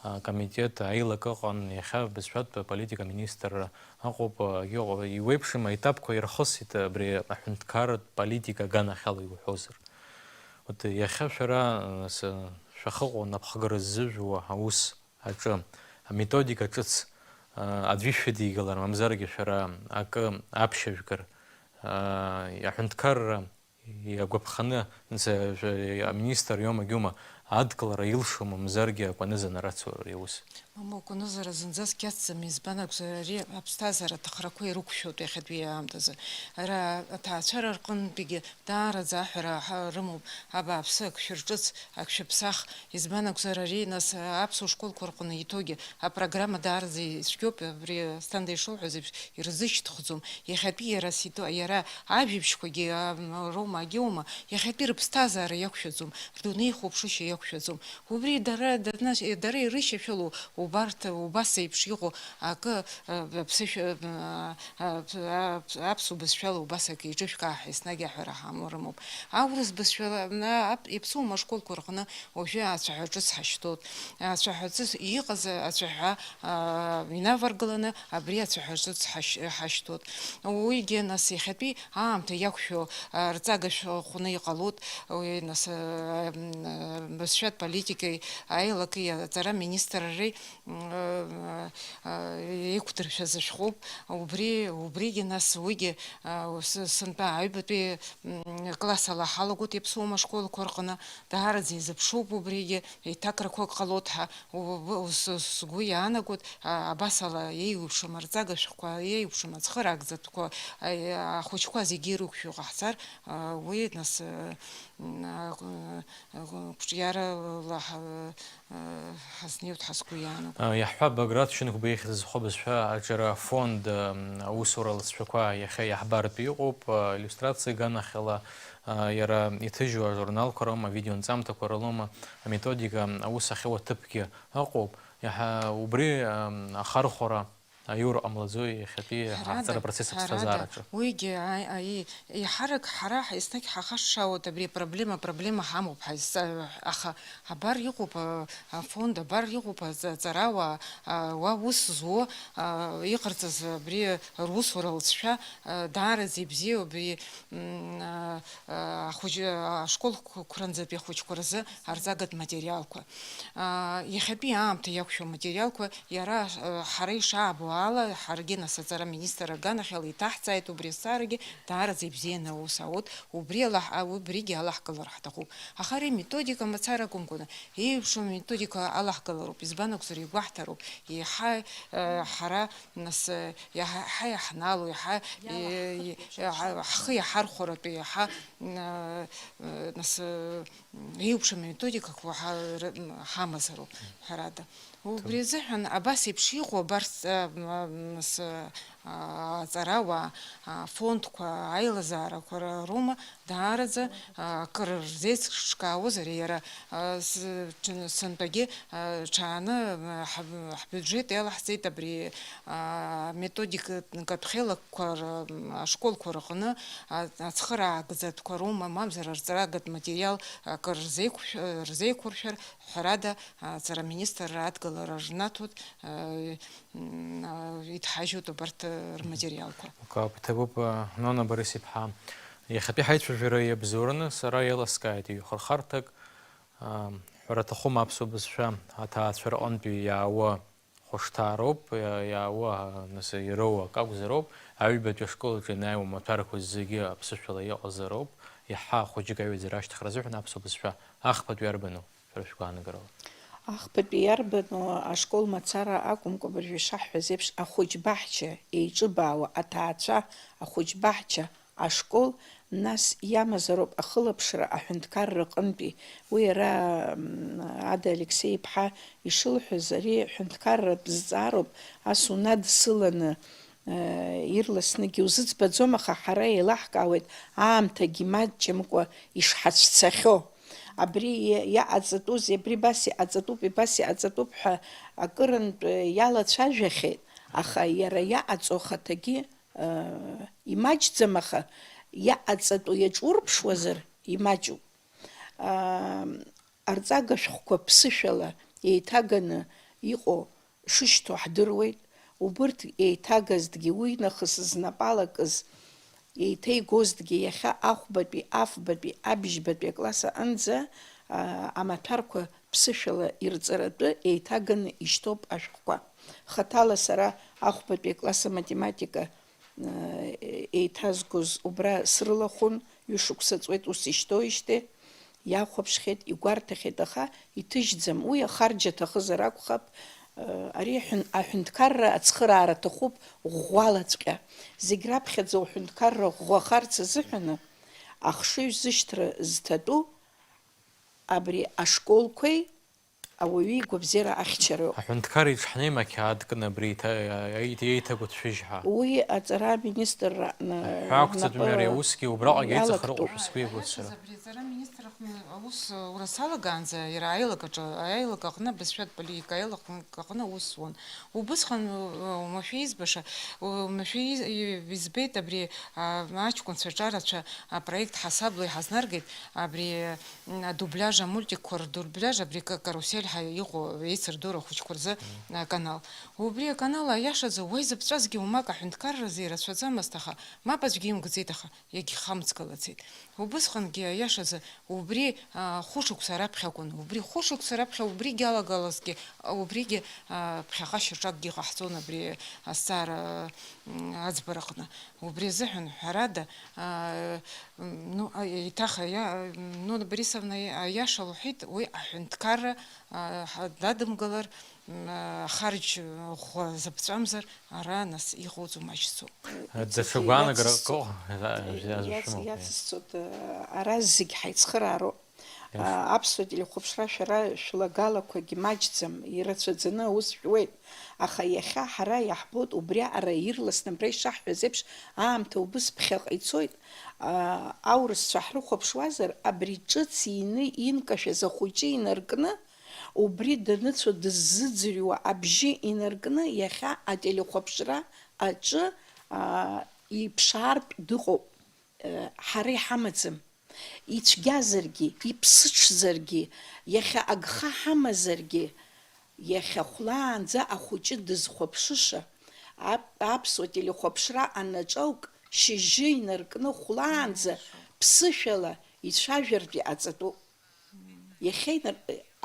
акомитет, аилак ыҟан, иахьа бызшәатә политика аминистрра ыҟоуп, иҟоу, иуеиԥшым аетапқәа ирхысит абри аҳәынҭқарратә политика аганахьала иуҳәозар. Вот иахьа шәара, нас, шәахыҟоу напхгара ззыжәуа аус аҿы, аметодика ҿыц, аӡәы ишәыдигалар, мамзаргьы шәара акы аԥшьажәгар, аҳәынҭқарра иагәаԥханы, нас, шәа-, аминистр иоума-гьоума адкылара илшо, мамзаргьы акәанызанара ацура иус. Мамоу, акәанызанара зынӡаск иацӡам, избан акәзар, ари аԥсҭазаара аҭахрақәа ирықәшәоит иахьатәи аамҭазы. Ара аҭаацәара рҟынтәигьы даараӡа аҳәара ҳа-, рымоуп, абааԥсы, ак шәырҿыц, ак шәыԥсах, избан акәзар, ари, нас, аԥсуа школқәа рҟны иҭоугьы апрограмма даараӡа ицәгьоуп, абри Асҭанда ишуҳәаз еиԥш, ирзышьҭыхӡом. Иахьатәи иара ситу-, иара ажәабжьқәагьы, а, роума, агьоума, иахьатәи рыԥсҭазаара иақәшәаӡом, рдунеихәаԥшышьа иақәшәаӡом. Убри дара, дара, дара ирышьашәалоу убарҭ, убас еиԥш иҟоу акы, а, аԥсышәа, а, а, а, аԥсуа бызшәала убас акы еиҿышәкаа ҳәа еснагь аҳәара ҳамоу рымоуп. Аурыс бызшәала, а, ап-, иаԥсуа ашколқәа рҟны уажәы ацәаҳәа ҿыц ҳашьҭоуп. Ацәаҳәа ҿыц иҟаз ацәаҳәа, а, инаваргыланы абри ацәаҳәа ҿыц ҳашь-, ҳашьҭоуп. Уигьы, нас, иахьатәи аамҭа иақәшәо, а, рҵага шәҟәны иҟалоит. Уи, нас, а, м, а, бызшәатә политикеи аилаки аҵара министрреи, м, а, а, еиқәдыршәаз ашәҟәоуп. Убри, убригьы, нас, уигьы, а, ус-, сынтәа аҩбатәи, м, классала ҳалагоит иаԥсуа ашколқәа рҟны. Даараӡа изыԥшуп убригьы, еиҭакрақәак ҟалоит ҳәа. У-, у-, с-, сгәы иаанагоит, а, абасала еиуеиԥшым арҵага шәҟәқәа, еиуеиԥшым ацхыраагӡатәқәа, а, ахәыҷқәа зегьы ирықәшәо ҟаҳҵар, а, уи, нас, а, м, а, а, а, қәҿиарала ҳа-, а, ҳазнеиуеит ҳәа сгәы иаанагоит. А, иаҳҳәап, Баграт Шьынқәба ихьӡ зху абызшәа аҿиара афонд, а, аусура алҵшәақәа иахьа иаҳбартә иҟоуп, а, иллиустрациа аганахьала, а, иара иҭыжьу ажурналқәа роума, авидеонҵамҭақәа рылоума, аметодика аус ахьуа ҭыԥгьы ыҟоуп. Иаҳа убри, ам, ахархәара аиура ҟамлаӡои иахьатәи ҳара ҳаҟаҵара да-, процесс ҳара да-, аԥсҭазаараҿы? Уигьы, аи, аи, еиҳарак ҳара ҳа-, еснагь ҳахашшаауеит абри апроблема, апроблема ҳамоуп ҳаизҵаа, аха абар иҟоуп, а, афонд, абар иҟоуп аҵ-, аҵарауаа, а, уа ус зуо, а, иҟарҵаз абри русура лҵшәа, а, даараӡа ибзиоуп, абри, м, а, а, ахәыҷы, ашкол қәранӡатәи ахәыҷқәа рзы арҵагатә материалқәа. Аа, иахьатәи аамҭа иақәшәо аматериалқәа иара, а, ҳара ишаабо ала, ҳаргьы нас аҵара министр аганахьала иҭаҳҵааит, убри азҵаарагьы даараӡа ибзианы аус ауеит, убри алаҳ-, а, убригьы алаҳкылар ҳҭахуп. Аха ари методика мацара акәымкәаны, еиуеиԥшым аметодика алаҳкылароуп, избан акәзар, игәаҳҭароуп, еиҳа, а, ҳара, нас, а, иаҳа-, ҳа иаҳнало, иаҳа, Иалаҳхып, е, иаша иаҳа, ҳхы иаҳархәаратәы, иаҳа, м, а, а, нас, а, еиуеиԥшым аметодикақәа ҳа-, р-, м, ҳамазароуп, ҳәарада. Убри азыҳәан абас еиԥш иҟоу абарҭ, а, м, а, м, с-, а, аҵарауаа, афондқәа, аилазаарақәа р-, роума даараӡа, а, акыр рзеиҿкаауазар, иара, а, с-, ҽ-, сынтәагьы, а, ҽааны, а, ҳб-, ҳбиуџьет иалаҳҵеит абри, а, методикатә хеилакқәа р-, м, ашколқәа рҟны, а, ацхыраагӡатәқәа роума, мамзар арҵарагатә материал акыр рзеиқәшә-, рзеиқәыршәар, ҳәарада, аҵара аминистрра адгылара рнаҭоит, а, м, а, иҭҳажьуеит убарҭ, а, рматериалқәа. Акы, иҭабуп, а, Нона Борис-иԥҳа. Иахьатәи ҳаицәажәара иабзоураны сара еилыскааит ҩ-хырхарҭак, а, ҳәара аҭахума аԥсуа бызшәа аҭаацәа рҟынтәи иаауа хәышҭаароуп, иа-, иаауа, а, нас, ироуа акы акәзароуп, аҩбатәи ашкол аҿы ианааиуа амаҭәарқәа зегьы аԥсышәала иҟазароуп, иаҳа ахәыҷык аҩаӡара ашьҭыхра азыҳәан аԥсуа бызшәа ахԥатәи арбану? Шәара шәгәаанагарала. Ахԥатәи иарбану ашкол мацара акәымкәа, абыржәы ишаҳҳәаз еиԥш, ахәыҷбаҳча еиҿыбаауа аҭаацәа, ахәыҷбаҳча, ашкол, нас иамазароуп ахылаԥшра аҳәынҭқарра аҟынтәи. Уи иара, м, Ада Алексеи-иԥҳа ишылҳәаз, ари ҳәынҭқарратә зҵаароуп, ас унадсыланы, Ирласныгьы узыӡбаӡом, аха ҳара еилаҳкаауеит аамҭагьы маҷымкәа ишҳацәцахьоу. Абри иа-, иаҟаҵатәузеи, абри абас иҟаҵатәуп, абас иҟаҵатәуп ҳәа акырынтә иалацәажәахьеит, аха иара иаҟаҵоу ахаҭагьы, э, имаҷӡам, аха иаҟаҵатәу иаҿурԥшуазар, имаҷуп. Арҵага шәҟәқәа ԥсышәала еиҭаганы иҟоу шышьҭоу ҳдыруеит, убырҭ еиҭагазҭгьы уи нахыс знапы алакыз еиҭеигозҭгьы иахьа ахәбатәи, афбатәи, абжьбатәи акласс аҟынӡа, аа, амаҭәарқәа ԥсышәала ирҵаратәы еиҭаганы ишьҭоуп ашәҟәқәа. Хаҭала сара ахәбатәи акласс аматематика, аа, еиҭазгоз убра срылахәын, ҩышықәса ҵуеит ус ишьҭоуижьҭеи. Иахәаԥшхьеит, игәарҭахьеит, аха иҭыжьӡам. Уи ахарџь аҭахызар акәхап, э, ари аҳәын-, аҳәынҭқарра ацхыраара аҭахуп ӷәӷәалаҵәҟьа. Зегь раԥхьаӡа уҳәынҭқарра ӷәӷәахарц азыҳәаны ахшыҩзышьҭра зҭатәу абри ашколқәеи ауаҩы игәабзиара ахьчароуп. Аҳәынҭқар иҿ ҳнеим, ақьаад кны абри еиҭа-, еиҭ-, еиҭагәыҭшәыжь ҳәа. Уи аҵара аминистрра аҟны, ҳәа ақәҵатәуми ари аусгьы, убраҟагь еиҵыхра ыҟоушәа сгәы иахәоит сара. Абри аҵара аминистр аҟны аус, ура салагаанӡа, иара аилак аҿы, аилак аҟны абызшәатә политика аилак аҟны аус зуан. Убысҟан, уамашәа избаша, уамашәа из-, избеит абри, а, аҷкәынцәа ҿарацәа апроект ҳасабла иҳазнаргеит, абри М, адубляж, амультикқәа рдубляж, абри ка-, карусель ҳәа иҟоу, еицырдыруа ахәыҷқәа рзы, а, канал. Убри аканал, аиашазы, уа изыԥҵәазгьы умак аҳәынҭқарразы ирацәаӡамызт, аха мап аӡәгьы имгӡеит, аха иагьхамҵгалацеит. Убысҟангьы, аиашазы, убри, а, хәышықәса раԥхьа акәын. Убри хәышықәса раԥхьа убригьы алагалазгьы, а, убригьы, а, ԥхьаҟа шьаҿакгьы ҟаҳҵон абри азҵаара, м, аӡбараҟны. Убри азыҳәан, ҳәарада, а, Ну, а, еиҭах аиа-, Нона Борисовна аиаша лҳәеит, уи аҳәынҭқарра, а, ҳа-, дадымгалар, м, а, ахарџь ӷәӷәа зыԥҵәамзар, ара нас иҟоуҵо маҷӡоуп. Даҽа гәаанагарак ыҟоуп, иацысҵоит, иа-, иа-, иацысҵоит, а, ара зегь ҳаицхыраароуп. Иашоуп. А, аԥсуа телехәаԥшра шәара шәлагалақәагь маҷӡам, ирацәаӡаны аус шәуеит. Аха иахьа ҳара иаҳбоит, убриаҟара ирласны абра ишаҳҳәаз еиԥш, аамҭа убыс ԥхьаҟа ицоит. Аа, аурысцәа ҳрыхәаԥшуазар, абри ҿыц иины инкашәаз ахәыҷы инаркны, убри даныцәо дыззыӡырҩуа абжьы инаркны, иахьа ателехәаԥшра аҿы, аа, иԥшаартә дыҟоуп. Э, ҳара иҳамаӡам. Ицәгьазаргьы, иԥсыҽзаргьы, иахьа агха ҳамазаргьы, иахьа хәлаанӡа ахәыҷы дызхәаԥшыша, ап-, аԥсуа телехәаԥшра анаҿаук, шьыжьы инаркны хәлаанӡа ԥсышәала ицәажәартә иҟаҵатәуп. Иахьа инар-,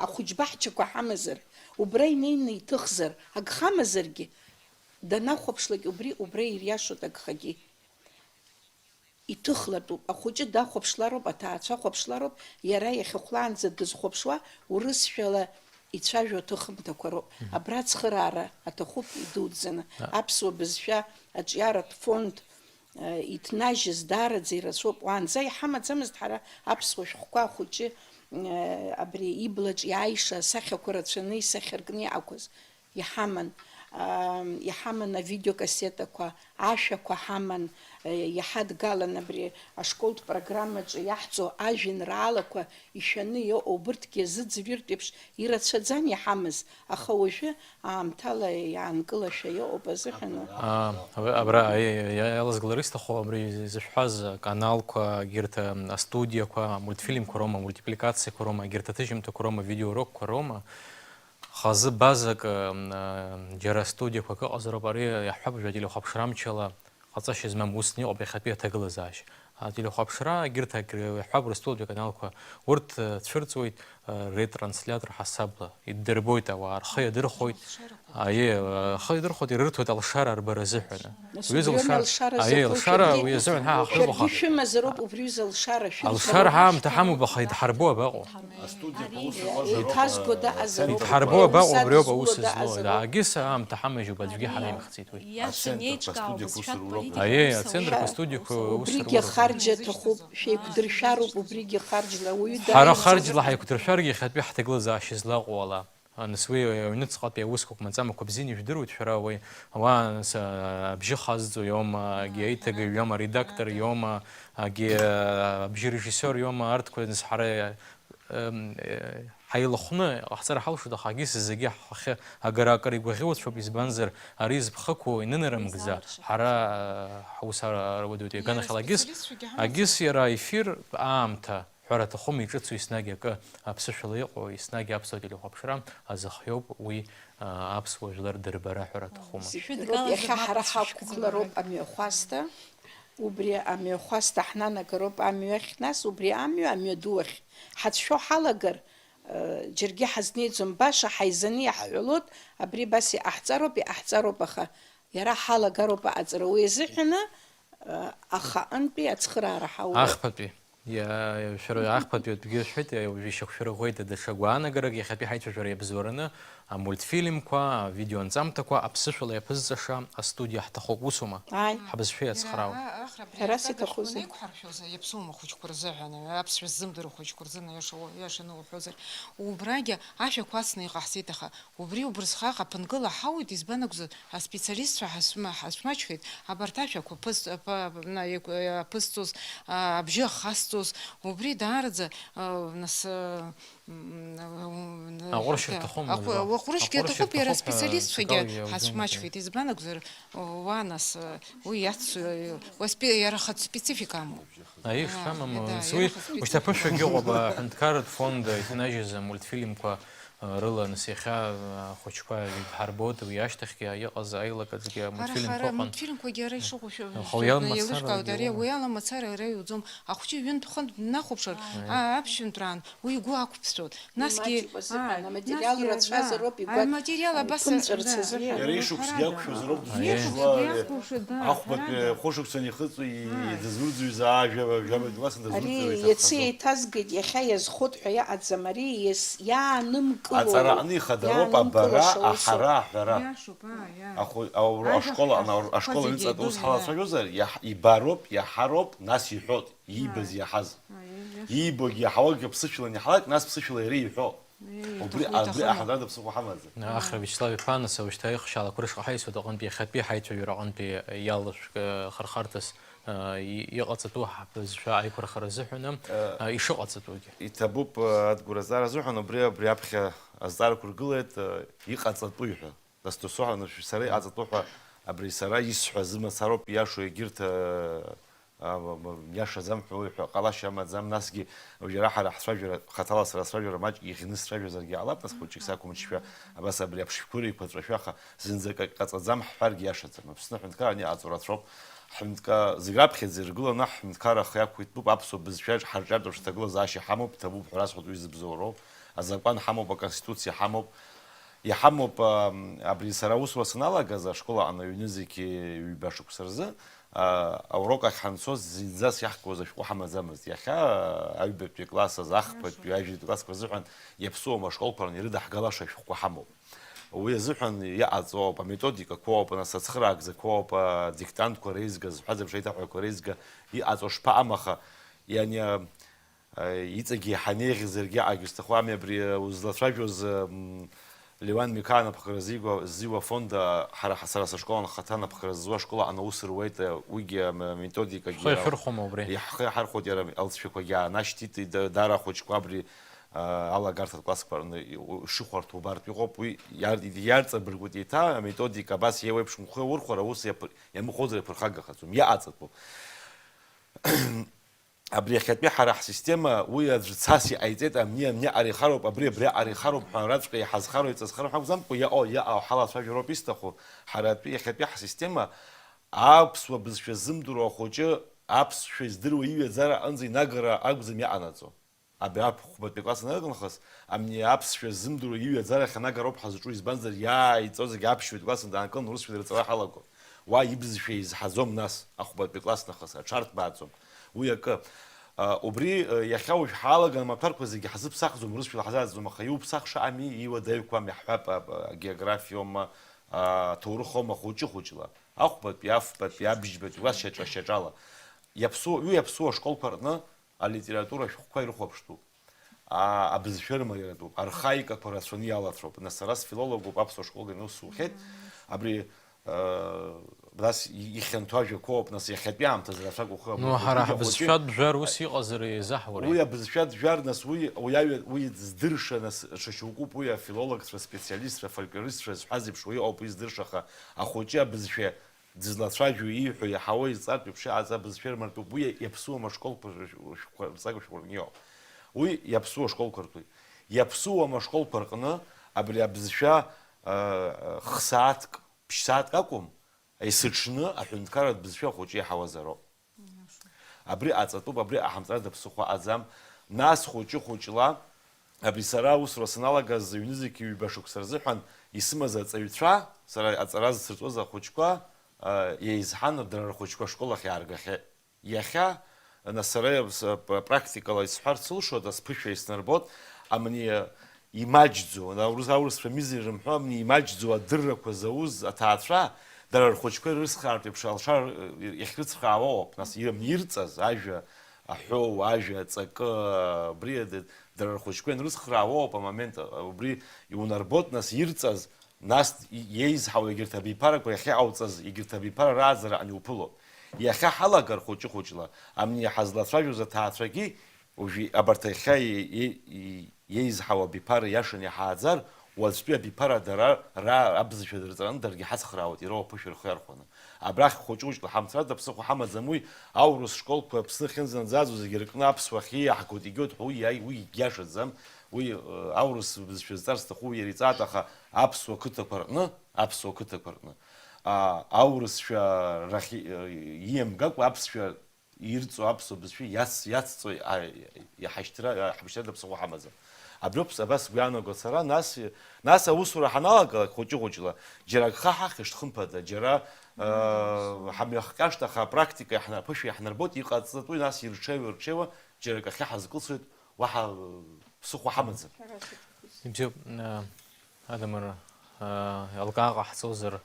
ахәыҷ баҳчақәа ҳамазар, убра инеины иҭыхзар, агха амазаргьы, данахәаԥшлак убри, убра ириашоит агхагьы. Иҭыхлатәуп, ахәыҷы дахәаԥшлароуп, аҭаацәа хәаԥшлароуп, иара иахьахәлаанӡа дызхәаԥшуа урысшәала ицәажәо аҭыхымҭақәа роуп. Мгм. Абра ацхыраара аҭахуп идуӡӡаны. А. Аԥсуа бызшәа аҿиаратә фонд, э, иҭнажьыз даараӡа ирацәоуп. Уаанӡа иҳамаӡамызт ҳара аԥсуа шәҟәқәа ахәыҷы, э, абри иблаҿ иааиша асахьақәа рацәаны исахьаркны иаақәыз. Иҳаман, аа, иҳаман авидеокассетақәа, ашәақәа ҳаман, э, иҳадгалан абри ашколтә программаҿы иаҳҵо ажәеинраалақәа ишәаны иҟоу, убырҭгьы зыӡырҩыртә еиԥш ирацәаӡан иҳамаз, аха уажәы аамҭала иаанкылашәа иҟоуп азыҳәан. Аа, абра, абра, аиеи, иа-, иалазгалар исҭаху, абри зышәҳәаз аканалқәа, егьырҭ, ам, астудиақәа, амультфильмқәа роума, амультипликациақәа роума, егьырҭ аҭыжьымҭақәа роума, авидеоурокқәа роума, Хазы базак, м, а, џьара студиақәак ыҟазароуп, ари иаҳҳәап, уажәы ателехәаԥшра амчала ҟаҵашьа змам усны иҟоуп иахьатәи аҭагылазаашьа. Ателехәаԥшра, егьырҭ ак-, иаҳҳәап, Урыстәылатәи аканалқәа, урҭ, э, цәырҵуеит, э, ретранслятор ҳасабла. Иддырбоит ауаа, рхы иадырхәоит. Аиеи, э, рхы иадырхәоит, ирырҭоит алшара арбара азыҳәан. Нас уи азы убри алшара, алшара аиеи, закәу алшара шәаргьы, уи азыҳәан ҳа ҳахьыҟоу шәаргьы ҳа-, шәымазароуп, убри аҩыза алшара шәымазароуп. Алшара ҳаамҭа ҳамоуп, аха идҳарбо абаҟоу? Еиҭазго даҟазароуп. Идҳарбо абаҟоу, убриоуп аус злоу. Даҟагьы саамҭа ҳамажьуп, аӡәгьы ҳанаимхцеит уи. Аиеи, ацентрқәа, астудиақәа усура роуп. Убригьы ахарџь аҭахуп, шәеиқәдыршәароуп, убригьы харџьла, ауаҩы дааины. Ҳара харџьла ҳаиқәдыршәаргьы, иахьатәи ҳҭагылазаашьа злаҟоу ала. Нас уи аҩныҵҟатәи аусқәак маӡамкәа бзианы ижәдыруеит шәара, уи ауаа, нас, а, абжьы хазҵо иоума, агьи аиҭагаҩ иоума, аредактор иоума, агьи, а, абжьы режиссиор иоума, арҭқәа, нас ҳара, ем, е, Ҳаилахәны иҟаҳҵар ҳалшоит, аха егьыс зегьы ҳхахьы агара акыр игәаӷьуацәоуп, избанзар, ари зыԥхықәоу инынарымкӡа, ҳара, ҳусара руадаҩуп, иаганахьала егьыс, егьыс иара аефир аамҭа ҳәара аҭахума, иҿыцу еснагь акы аԥсышәала иҟоу, еснагь аԥсуа телехәаԥшра азыхиоуп, уи, а, аԥсуа жәлар дырбара ҳәара аҭахума. Зегь роуп, иахьа ҳара ҳақәгылароуп амҩахәасҭа. Убри амҩахәасҭа ҳнанагароуп амҩахь, нас убри амҩа, амҩаду ахь ҳацәшәо ҳалагар, э, џьаргьы ҳазнеиӡом, баша ҳаизаны иаҳҳәалоит, абри абас иҟаҳҵароуп, иҟаҳҵароуп, аха иара ҳалагароуп аҟаҵара. Уи азыҳәаны, э, ахаҟынтәи ацхыраара ҳауроуп. Ахԥатәи. Иа-, шәара ахԥатәи атәгьы шәҳәеит, иа-, уажәы ишьақәшәырӷәӷәеит адаҽа гәаанагарак, иахьатәи ҳаицәажәара иабзоураны, амультфильмқәа, авидеоанҵамҭақәа аԥсышәала иаԥызҵаша астудиа ҳҭахуп, усума? Ааи. Ҳабызшәа иацхраауа. Иара а-, ахра абри Ҳәарас аԥсадгьыл иҭахузеи? Шәанеиқәҳаршәоз, иаԥсоума ахәыҷқәа рзыҳәан, аԥсшәа ззымдыруа ахәыҷқәа рзыҳәан, иаша уа-, иашаны уҳәозар, убрагьы ашәақәа ацны иҟаҳҵеит, аха убри убырсҟак аԥынгыла ҳауит, избан акәзар, аспециалистцәа ҳазшәма-, ҳазшәмаҷхеит, абарҭ ашәақәа ԥыс-, п-, на-, еиқә-, аԥызҵоз, а, абжьы ахасҵоз, убри даараӡа, а, нас, а, м, а, м, Аҟәрышь а, рҭахума, аҟәы-, уара? Аҟәрышьгьы Аҟәрышь аҭахуп, иара рҭахуп ҳәа аспециалистцәагьы акала иауӡом, ҳазшәмаҷхеит, избан акәзар, уа нас, а, уи иацу, уи спе-, иара хатә специфика амоуп. Аиеи, А, шԥамаму? да, Нас уи иара хатә ушьҭа специфика. Ԥышәагьы ыҟоуп, аҳәынҭқарратә фонд иҭнажьыз амультфильмқәа, а, рыла, нас иахьа, а, ахәыҷқәа идҳарбоит, уи ашьҭахьгьы иҟаз аилакаҿгьы Ҳара, амультфильмқәа ҳара ыҟан. Амультфильмқәагьы ара ишыҟоу шәа-, Аха уи шәа-, аламацара еилышәкаауеит, ари, уи уи аламацара ара иуӡом. Ахәыҷы ҩынтә-хынтә днахәаԥшыр, Аиеи. а, аԥшәынтәраан, уи игәы ақәԥҵәоит. Насгьы, Имаҷуп азыҳәан, а, аматериал насгьы, рацәазар а, роуп игәаҭ-, аматериал абас, имԥымҵәарц да, азыҳәан. Иара ишықәс иақәшәозар роуп Аиеи. дызусҭа, Иақәшәоз, иақәшәоз, да, аха ахәбатәи ҳәарада. Хәышықәса анихыҵуа, и-, Аиеи. дызурӡуеи, заа жәаба, жәаба класс Ари дызурӡуеи иацы иҭахӡам. Еиҭазгеит, иахьа иазхоит ҳәа иҟаӡам, ари иас-, иаанымкыло, Аҵара аҟны ихадароуп иаанымкыло абара, шаусура. аҳара, аҳәара. Иашоуп, аа, иа. Ахәы-, аур-, Ажәа ашкол аҟны, ахәҭа, аур-, ашкол ахәҭа зегьы анҵатәи ус еидуны, ҳалацәажәозар, иаҳ-, ибароуп, иаҳароуп, нас иҳәоит, иибаз Ааи. иаҳаз. Ааи, иашоуп. Иибогьы иаҳауагьы ԥсышәала аниҳалак, нас ԥсышәала иара иҳәо. Ии, Убри, иҭаху, абри иҭаху. аҳәарада ԥсыхәа ҳамаӡам. Ахра Вячеслав-иԥа, нас, уажәшьҭа ихшьаалақәа рышҟа ҳаиасуеит аҟынтәи, иахьатәи ҳаицәажәара аҟынтәи иалышәк-, хырхарҭас, а, и-, иҟаҵатәу ҳбызшәа аиқәырхара азыҳәаны, Э, а, ишыҟаҵатәугьы. Иҭабуп, э, адгәыр азҵаара азыҳәан, убри, абри аԥхьа азҵаарақәа ргылеит, э, иҟаҵатәуи ҳәа. Нас досу ҳәа, нас сара иҟаҵатәу ҳәа, абри сара исҳәаз мацароуп, ииашоу егьырҭ, э, А, м-, м-, иашаӡам ҳәа уаҩ ҳәа ҟалашьа амаӡам, насгьы уажәы ара ҳара ҳцәажәара, хаҭала сара сцәажәара маҷк иӷьны сцәажәозаргьы ҟалап, нас хәыҷык сақәымчшәа, абас абри аԥшшәқәа реиқәаҵәашәаха, зынӡак акы ҟаҵаӡам ҳҳәаргьы иашаӡам. Аԥсны аҳәынҭқарра ани аҵо рацәоуп. Ҳҳәынҭка-, зегь раԥхьаӡа иргыланы ҳҳәынҭқарра ахы иақәиҭтәуп, аԥсуа бызшәа ҳарҿиаратә аԥшҭагыла заашьа ҳамоуп, ҭабуп ҳәа расҳәоит уи зыбзоуроу. Азакәан ҳамоуп, аконституциа ҳамоуп. Иҳамоуп, а, абри сара аусура саналагаз, ашкол аҟны аҩны зегьы ҩба шықәса рзы, а, аурок ахь ҳанцоз зынӡас иаҳкуаз ашәҟәы ҳамаӡамызт. Иахьа, а, аҩбатәи акласс азы, ахԥатәи, ажәытәи классқәа рзыҳәан иаԥсуоу ашколқәа раны ирыдаҳгалаша ашәҟәқәа ҳамоуп. Уи азыҳәан иҟаҵоуп, аметодикақәоуп, нас ацхыраагӡақәоуп, адиктантқәа реизга, зҳәаз еиԥш аиҭаҳәақәа реизга иҟаҵоу шԥаҟам, аха иани-, Иҵегьы ҳанеиӷьзаргьы аҟагь зҭаху ами абри, узлацәажәоз, м, Леуан Миқаа анапхгара ззиуа, ззиуа афонд, а, ҳара ҳа-, сара сышкол анхаҭа анапхгара ззуа ашкол аҟны аус руеит, а, уигьы, м, методикагьы Шәхы иахьырхәома убри? Иаҳхы иаҳархәоит иара, алҵшәақәагьы аанашьҭит, ида-, даара ахәыҷқәа абри, а, алагарҭатә классқәа рҟны и-, у-, шыхәарҭоу убартә иҟоуп, уи иар-, иарҵабыргуеит еиҭа аметодика абас иеиуеиԥшым хәы аурхәара аус иаԥыр-, иамыхәозар иаԥырхагахаӡом, иаҟаҵатәуп. Абри иахьатәи ҳара ҳсистема, уи аӡә цас иҟаиҵеит, амни, амни аҟара ихароуп, абри, абри аҟара ихароуп ҳәа, араҵәҟьа иҳазхароу, иҵазхароу ҳәа акәӡамкәа, иаҟоу, иаҟоу ҳалацәажәароуп исҭаху. Ҳара атәи, иахьатәи ҳсистема аԥсуа бызшәа ззымдыруа ахәыҷы аԥсшәа издыруа иҩаӡара аҟынӡа инагара акәӡам иаҟанаҵо. Абри ахәбатәи акласс аныргылахаз, амни аԥсшәа ззымдыруа иҩаӡара ахь анагароуп ҳазҿу, избанзар, иааиҵо зегьы аԥшьбатәи класс данаанкыланы урысшәа дырҵара ҳалагон. Уа ибызшәа изҳаӡом нас, ахәбатәи класс нахыс, аҽарҭбааӡом. Уи акы. А, убри, а, иахьа уажә ҳаалаган амаҭәарқәа зегьы ҳазыԥсахӡом, урысшәала ҳазааӡом, аха иуԥсах шаҟами, иуадаҩқәами, ҳҳәап, а, а, географиоума, а, ҭоурыхоума, хәыҷы-хәыҷла. Ахәбатәи, афбатәи, абжьбатәи, уа шьаҿа-шьаҿала. Иаԥсуа, уи иаԥсуа ашколқәа рҟны алитература ашәҟәқәа ирыхәаԥштәуп. А, абызшәа рымариаратәуп, архаикақәа рацәаны иалаҵәоуп. Нас сара сфилологуп, аԥсуа школгьы аус сухеит. Абри, э, нас и-, ихьанҭоу ажәақәоуп, нас иахьатәи аамҭазы рацәак ухы Ну, амырхәоит. ҳара Уигьы ахәыҷы ҳабызшәатә жәлар ус иҟазар еизаҳуеит. Уи абызшәатә жәлар, нас уи, уи аҩ-, уи здырша, нас, ҽа шьоукуп, уи афилологцәа, специалистцәа, фольклористцәа зҳәаз еиԥш, уи ауп уи здырша, аха ахәыҷы абызшәа дызлацәажәо, ииҳәо, иаҳауа, изҵаатә еиԥш иҟаҵа абызшәа ирмартәуп, уи иаԥсуам ашколқәа рҵага шәҟәы рҟны иоуп. Уи иаԥсуа ашколқәа ртәуеит. Иаԥсуам ашколқәа рҟны абри абызшәа, э, хсааҭк, ԥшьсааҭк акәым, есыҽны аҳәынҭқарратә бызшәа ахәыҷы иаҳауазароуп. Абри аҵатәуп, абри аҳамҵара даԥсыхәа аӡам. Нас хәыҷы-хәыҷла, абри сара аусура саналагаз ҩнызқьи ҩба шықәса рзыҳәан исымаз аҵаҩцәа, сара аҵара зцырҵоз ахәыҷқәа, а, еизҳан, дара рхәыҷқәа ашкол ахь иааргахьеит. Иахьа, нас, сара с-, п-, практикала исҳәарц сылшоит, ас ԥышәа иснарбот, амни, имаҷӡоу, аурыс, аурысцәа мизер ирымҳәо, амни имаҷӡоу адыррақәа зауз аҭаацәа, дара рхәыҷқәа ирыцхраартә еиԥш алшара, э, иахьрыцхраауа ауп. Нас, ирым-, ирҵаз ажәа аҳәоу, ажәа аҵакы, абри, д-, дара рхәыҷқәа ианрыцхраауа ауп амомент, а, убри иунарбот, нас, ирҵаз, нас, и-, иеизҳауа егьырҭ абиԥарақәа иахьыҟауҵаз, егьырҭ абиԥара рааӡара аниуԥыло. Иахьа ҳалагар хәыҷы-хәыҷла, амни ҳазлацәажәоз аҭаацәагьы, уажәы абарҭ иахьа и-, и-, и-, иеизҳауа абиԥара иашаны иҳааӡар, уаҵәтәи абиԥара дара ра-, абызшәа дырҵараны даргьы ҳацхраауеит, иара уаԥышәа рхы иархәаны. Абрахь хәыҷ-хәыҷла ҳамцра даԥсыхәа ҳамаӡам, уи аурыс школқәа Аԥсны ахьынӡанаӡаӡоз зегьы ркны аԥсуа ахьиаҳгоит, егьоит, уи иаи-, уи егьиашаӡам, уи, э, аурыс бызшәа зҵар сҭаху иара иҵаат, аха аԥсуа қыҭақәа рҟны, аԥсуа қыҭақәа рҟны, а, аурысшәа рахь, э, ииамгакәа аԥсшәа ирҵо аԥсуа бызшәа иац-, иацҵо, а, иҳашьҭра, а, ҳабшьҭра даԥсыхәа ҳамаӡам. Абриоуп абас сгәы иаанагоит сара, нас, нас аусура ҳаналагалак хәыҷы-хәыҷла, џьара агха ҳахьышт, хымԥада, џьара, э, ҳамҩахҟьашт, аха апрактика иаҳна-, аԥышәа иаҳнарбоит, иҟаҵатәуи нас ирҽеиуа-рҽеиуа, џьара акы ахьы ҳазкылсуеит, уаҳа, э, ԥсыхәа ҳамаӡам. Ибзиоуп, э, Адамыр, э, алкаа ҟаҳҵозар,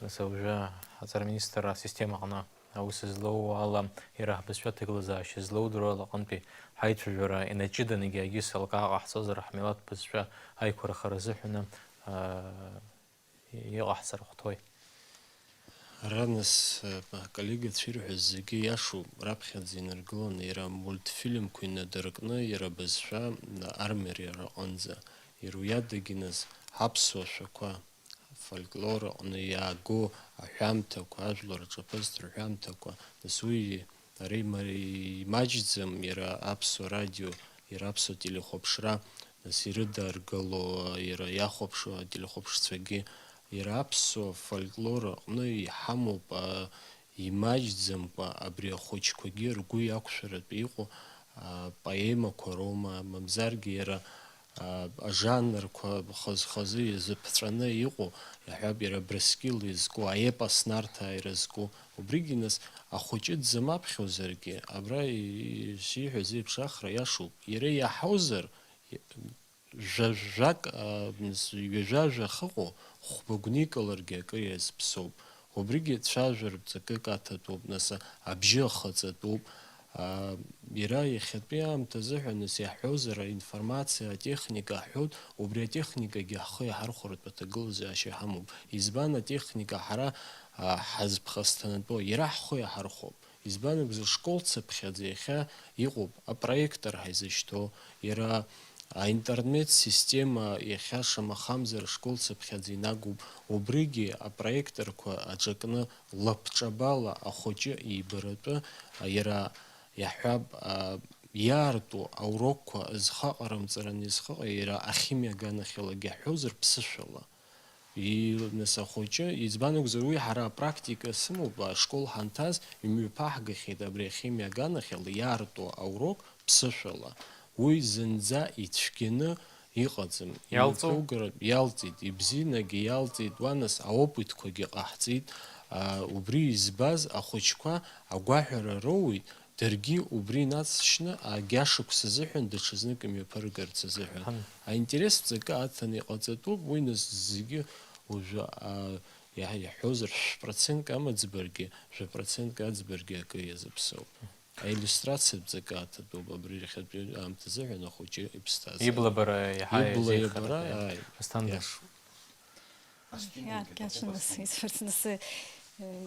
нас уажәы аҵара министр асистема аҟны аус злоу ала, иара ҳбызшәа аҭагылазаашьа злоудыруа ала аҟынтәи ҳаицәажәара инаҷыданы егьагьы салкаа ҟаҳҵозар, ҳмилаҭ бызшәа аиқәырхара азыҳәаны, э, иҟаҳҵар хәҭои? Ара, нас, аколлегацәа ирҳәаз зегьы иашоуп, раԥхьаӡа инаргыланы иара амультфильмқәа инадыркны, иара абызшәа армиара аҟынӡа, иара уи адагьы, нас, ҳаԥсуа шәақәа, афольклор аҟны иаагоу аҳәамҭақәа, ажәлар рҿаԥыцтә рҳәамҭақәа, нас, уи ара има-, имаҷӡам, иара аԥсуа радио, иара аԥсуа телехәаԥшра, нас, ирыдыргало, иара иахәаԥшуа ателехәаԥшцәагьы, иара аԥсуа фольклор аҟны иҳамоуп, а, имаҷӡамкәа абри ахәыҷқәагьы ргәы иақәшәаратәы иҟоу, а, поемақәа роума, мамзаргьы иара, а, ажанрқәа хаз-хазы иазыԥҵәаны иҟоу, иаҳҳәап, иара Абрыскьыл изку, аепос Нарҭаа ирызку, убригьы, нас, ахәыҷы дзамаԥхьозаргьы, абра и-, ишиҳәаз еиԥш, ахра иашоуп, иара иаҳозар, жәа-, жәак, а, мс-, ҩажәа-жәа ахьыҟоу, хәба гәникыларгьы акы иазԥсоуп. Убригьы цәажәаратә ҵакык аҭатәуп, нас, абжьы ахаҵатәуп. А, иара иахьатәи аамҭа азыҳәан, нас, иаҳҳәозар, аинформациа, атехника аҳәоит, убри атехникагьы ҳхы иаҳархәаратәы аҭагылазаашьа ҳамоуп. Избан атехника ҳара, а, ҳазԥхасҭанатәуа? Иара ҳхы иаҳархәап. Избан акәзар, школ цыԥхьаӡа иахьа иҟоуп апроектор ҳаизышьҭоу, иара аинтернет система иахьа шамахамзар школ цыԥхьаӡа инагоуп, убригьы апроекторқәа аҿакны лабҿабала ахәыҷы ибаратәы, иара иаҳҳәап, а, иаарту аурокқәа зхаҟарымҵараны изхаҟа-, иара ахимиа аганахьалагьы иаҳҳәозар ԥсышәала. И-, нас ахәыҷы, избан акәзар, уи ҳара апрактика сымоуп, ашкол ҳанҭаз, имҩаԥаҳгахьеит абри ахимиа аганахьала иаарту аурок ԥсышәала. Уи зынӡа ицәгьаны иҟаӡам. Иалҵу? Имҩаԥугара иалҵит, ибзианагьы иалҵит, уа нас аопытқәагьы ҟаҳҵеит. А, убри избаз ахәыҷқәа агәаҳәара роуеит, даргьы убри инацшьны, агьа шықәса азыҳәан даҽазнык имҩаԥыргарц азыҳәан. Ҳан- Аинтерес ҵакы аҭаны иҟаҵатәуп, уи нас зегьы уажәы, а, иаҳ-, иаҳҳәозар, шә-процентк амаӡбаргьы, жәа-процентк аӡбаргьы акы иазыԥсоуп. Аиллиустрациатә ҵакы аҭатәуп абри иахьатәи аамҭа азыҳәан ахәыҷы иԥсҭазаара. Иблабара иаҳа Иблабара, иазеиӷьхаратәы ааи, Асҭанда. Иашоуп. Иааркьаҿны сисфарц, нас, э,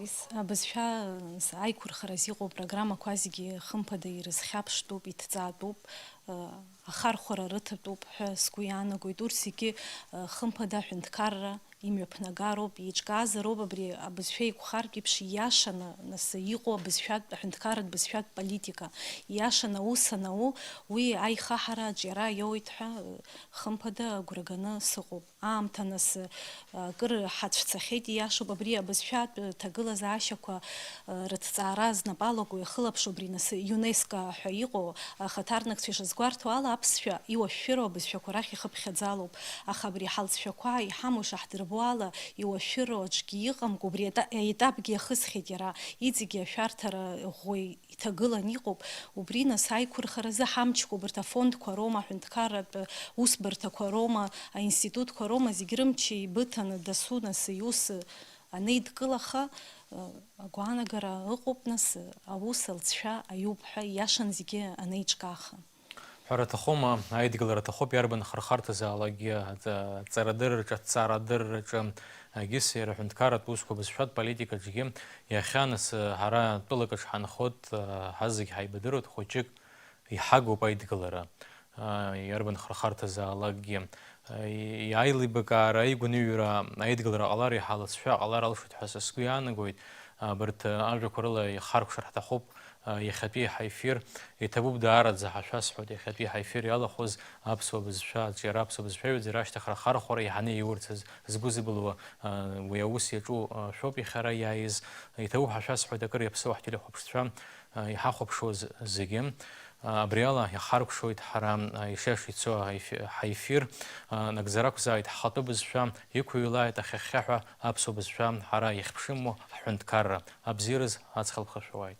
ис-, абызшәа, нас, аиқәырхараз иҟоу программақәа зегьы, хымԥада, ирызхьаԥштәуп, иҭҵаатәуп, э, ахархәара рыҭатәуп ҳәа сгәы иаанагоит. Урҭ зегьы, э, хымԥада, аҳәынҭқарра имҩаԥнагароуп, еиҿкаазароуп. Абри абызшәа еиқәхартә еиԥш, ииашаны, нас, иҟоу абызшәатә, аҳәынҭқарратә бызшәатә политика, ииашаны аус анауу, уи аихаҳара аҿиара иоуеит ҳәа, э, хымԥада, агәра ганы сыҟоуп. Аамҭа, нас, акыр ҳацәцахьеит, ииашоуп, абри абызшәатә ҭагылазаашьақәа рыҭҵаара знапы алаку иахылаԥшу, абри, нас, ЮНЕСКО ҳәа иҟоу ахаҭарнакцәа ишазгәарҭо ала, аԥсшәа иуашәшәыроу абызшәақәа рахь ихыԥхьаӡалоуп, аха абри ҳалҵшәақәа иҳамоу ишаҳдырбо ала, иуашәшәыроу аҿгьы иҟамкәа, убри аета-, аетапгьы иахысхьеит иара, иҵегьы ашәарҭара ӷәӷәа иҭагылан иҟоуп. Убри, нас, аиқәырхаразы ҳамчқәа, убарҭ афондқәа роума, аҳәынҭқарратә усбарҭақәа роума, аинститутқәа роума, зегь рымч еибыҭаны дасу, нас, иус анеидкылаха, агәаанагара ыҟоуп, нас, аус алҵшәа аиуп ҳәа ииашан зегьы анеиҿкааха. Ҳәара аҭахума, аидгылара аҭахуп иарбан хырхарҭазаалакгьы, аҵ-, аҵарадырраҿы, аҭҵаарадырраҿы, егьыс иара аҳәынҭқарратә усқәа, абызшәатә политикаҿгьы. Иахьа, нас, ҳара тәылак аҿы ҳанхоит, ҳазегь ҳаибадыруеит, хәыҷык иҳагоуп аидгылара, иарбан хырхарҭазаалакгьы. Аилибакаара, аидгылара ҟалар, иаҳа алҵшәа ҟалар алшоит ҳәа са сгәы иаанагоит. Абарҭ ажәақәа рыла ихаркәшар ҳҭахуп. Иахьатәи ҳаефир, иҭабуп даараӡа ҳәа шәасҳәоит, иахьатәи ҳаефир иалахәыз аԥсуа бызшәа аҿиара, аԥсуа бызшәа аҩаӡара ашьҭахь рхархәара еиҳаны иурцаз згәы зыбылуа, уи аус иаҿу шәоуп иахьа ара иааиз. Иҭабуп ҳәа шәасҳәоит, акыр иаԥсоу ҳтелехәаԥшцәа иҳахәаԥшуаз зегьы. Абри ала иҳаркәшоит ҳара, ишиаша ицо ҳаефир, нагӡара ақәзааит ҳхатәы бызшәа, иқәыҩлааит ахьхьаҳәа аԥсуа бызшәа, ҳара иахьԥшымуа ҳҳәынҭқарра. Абзиараз аҵх алԥха шәауааит.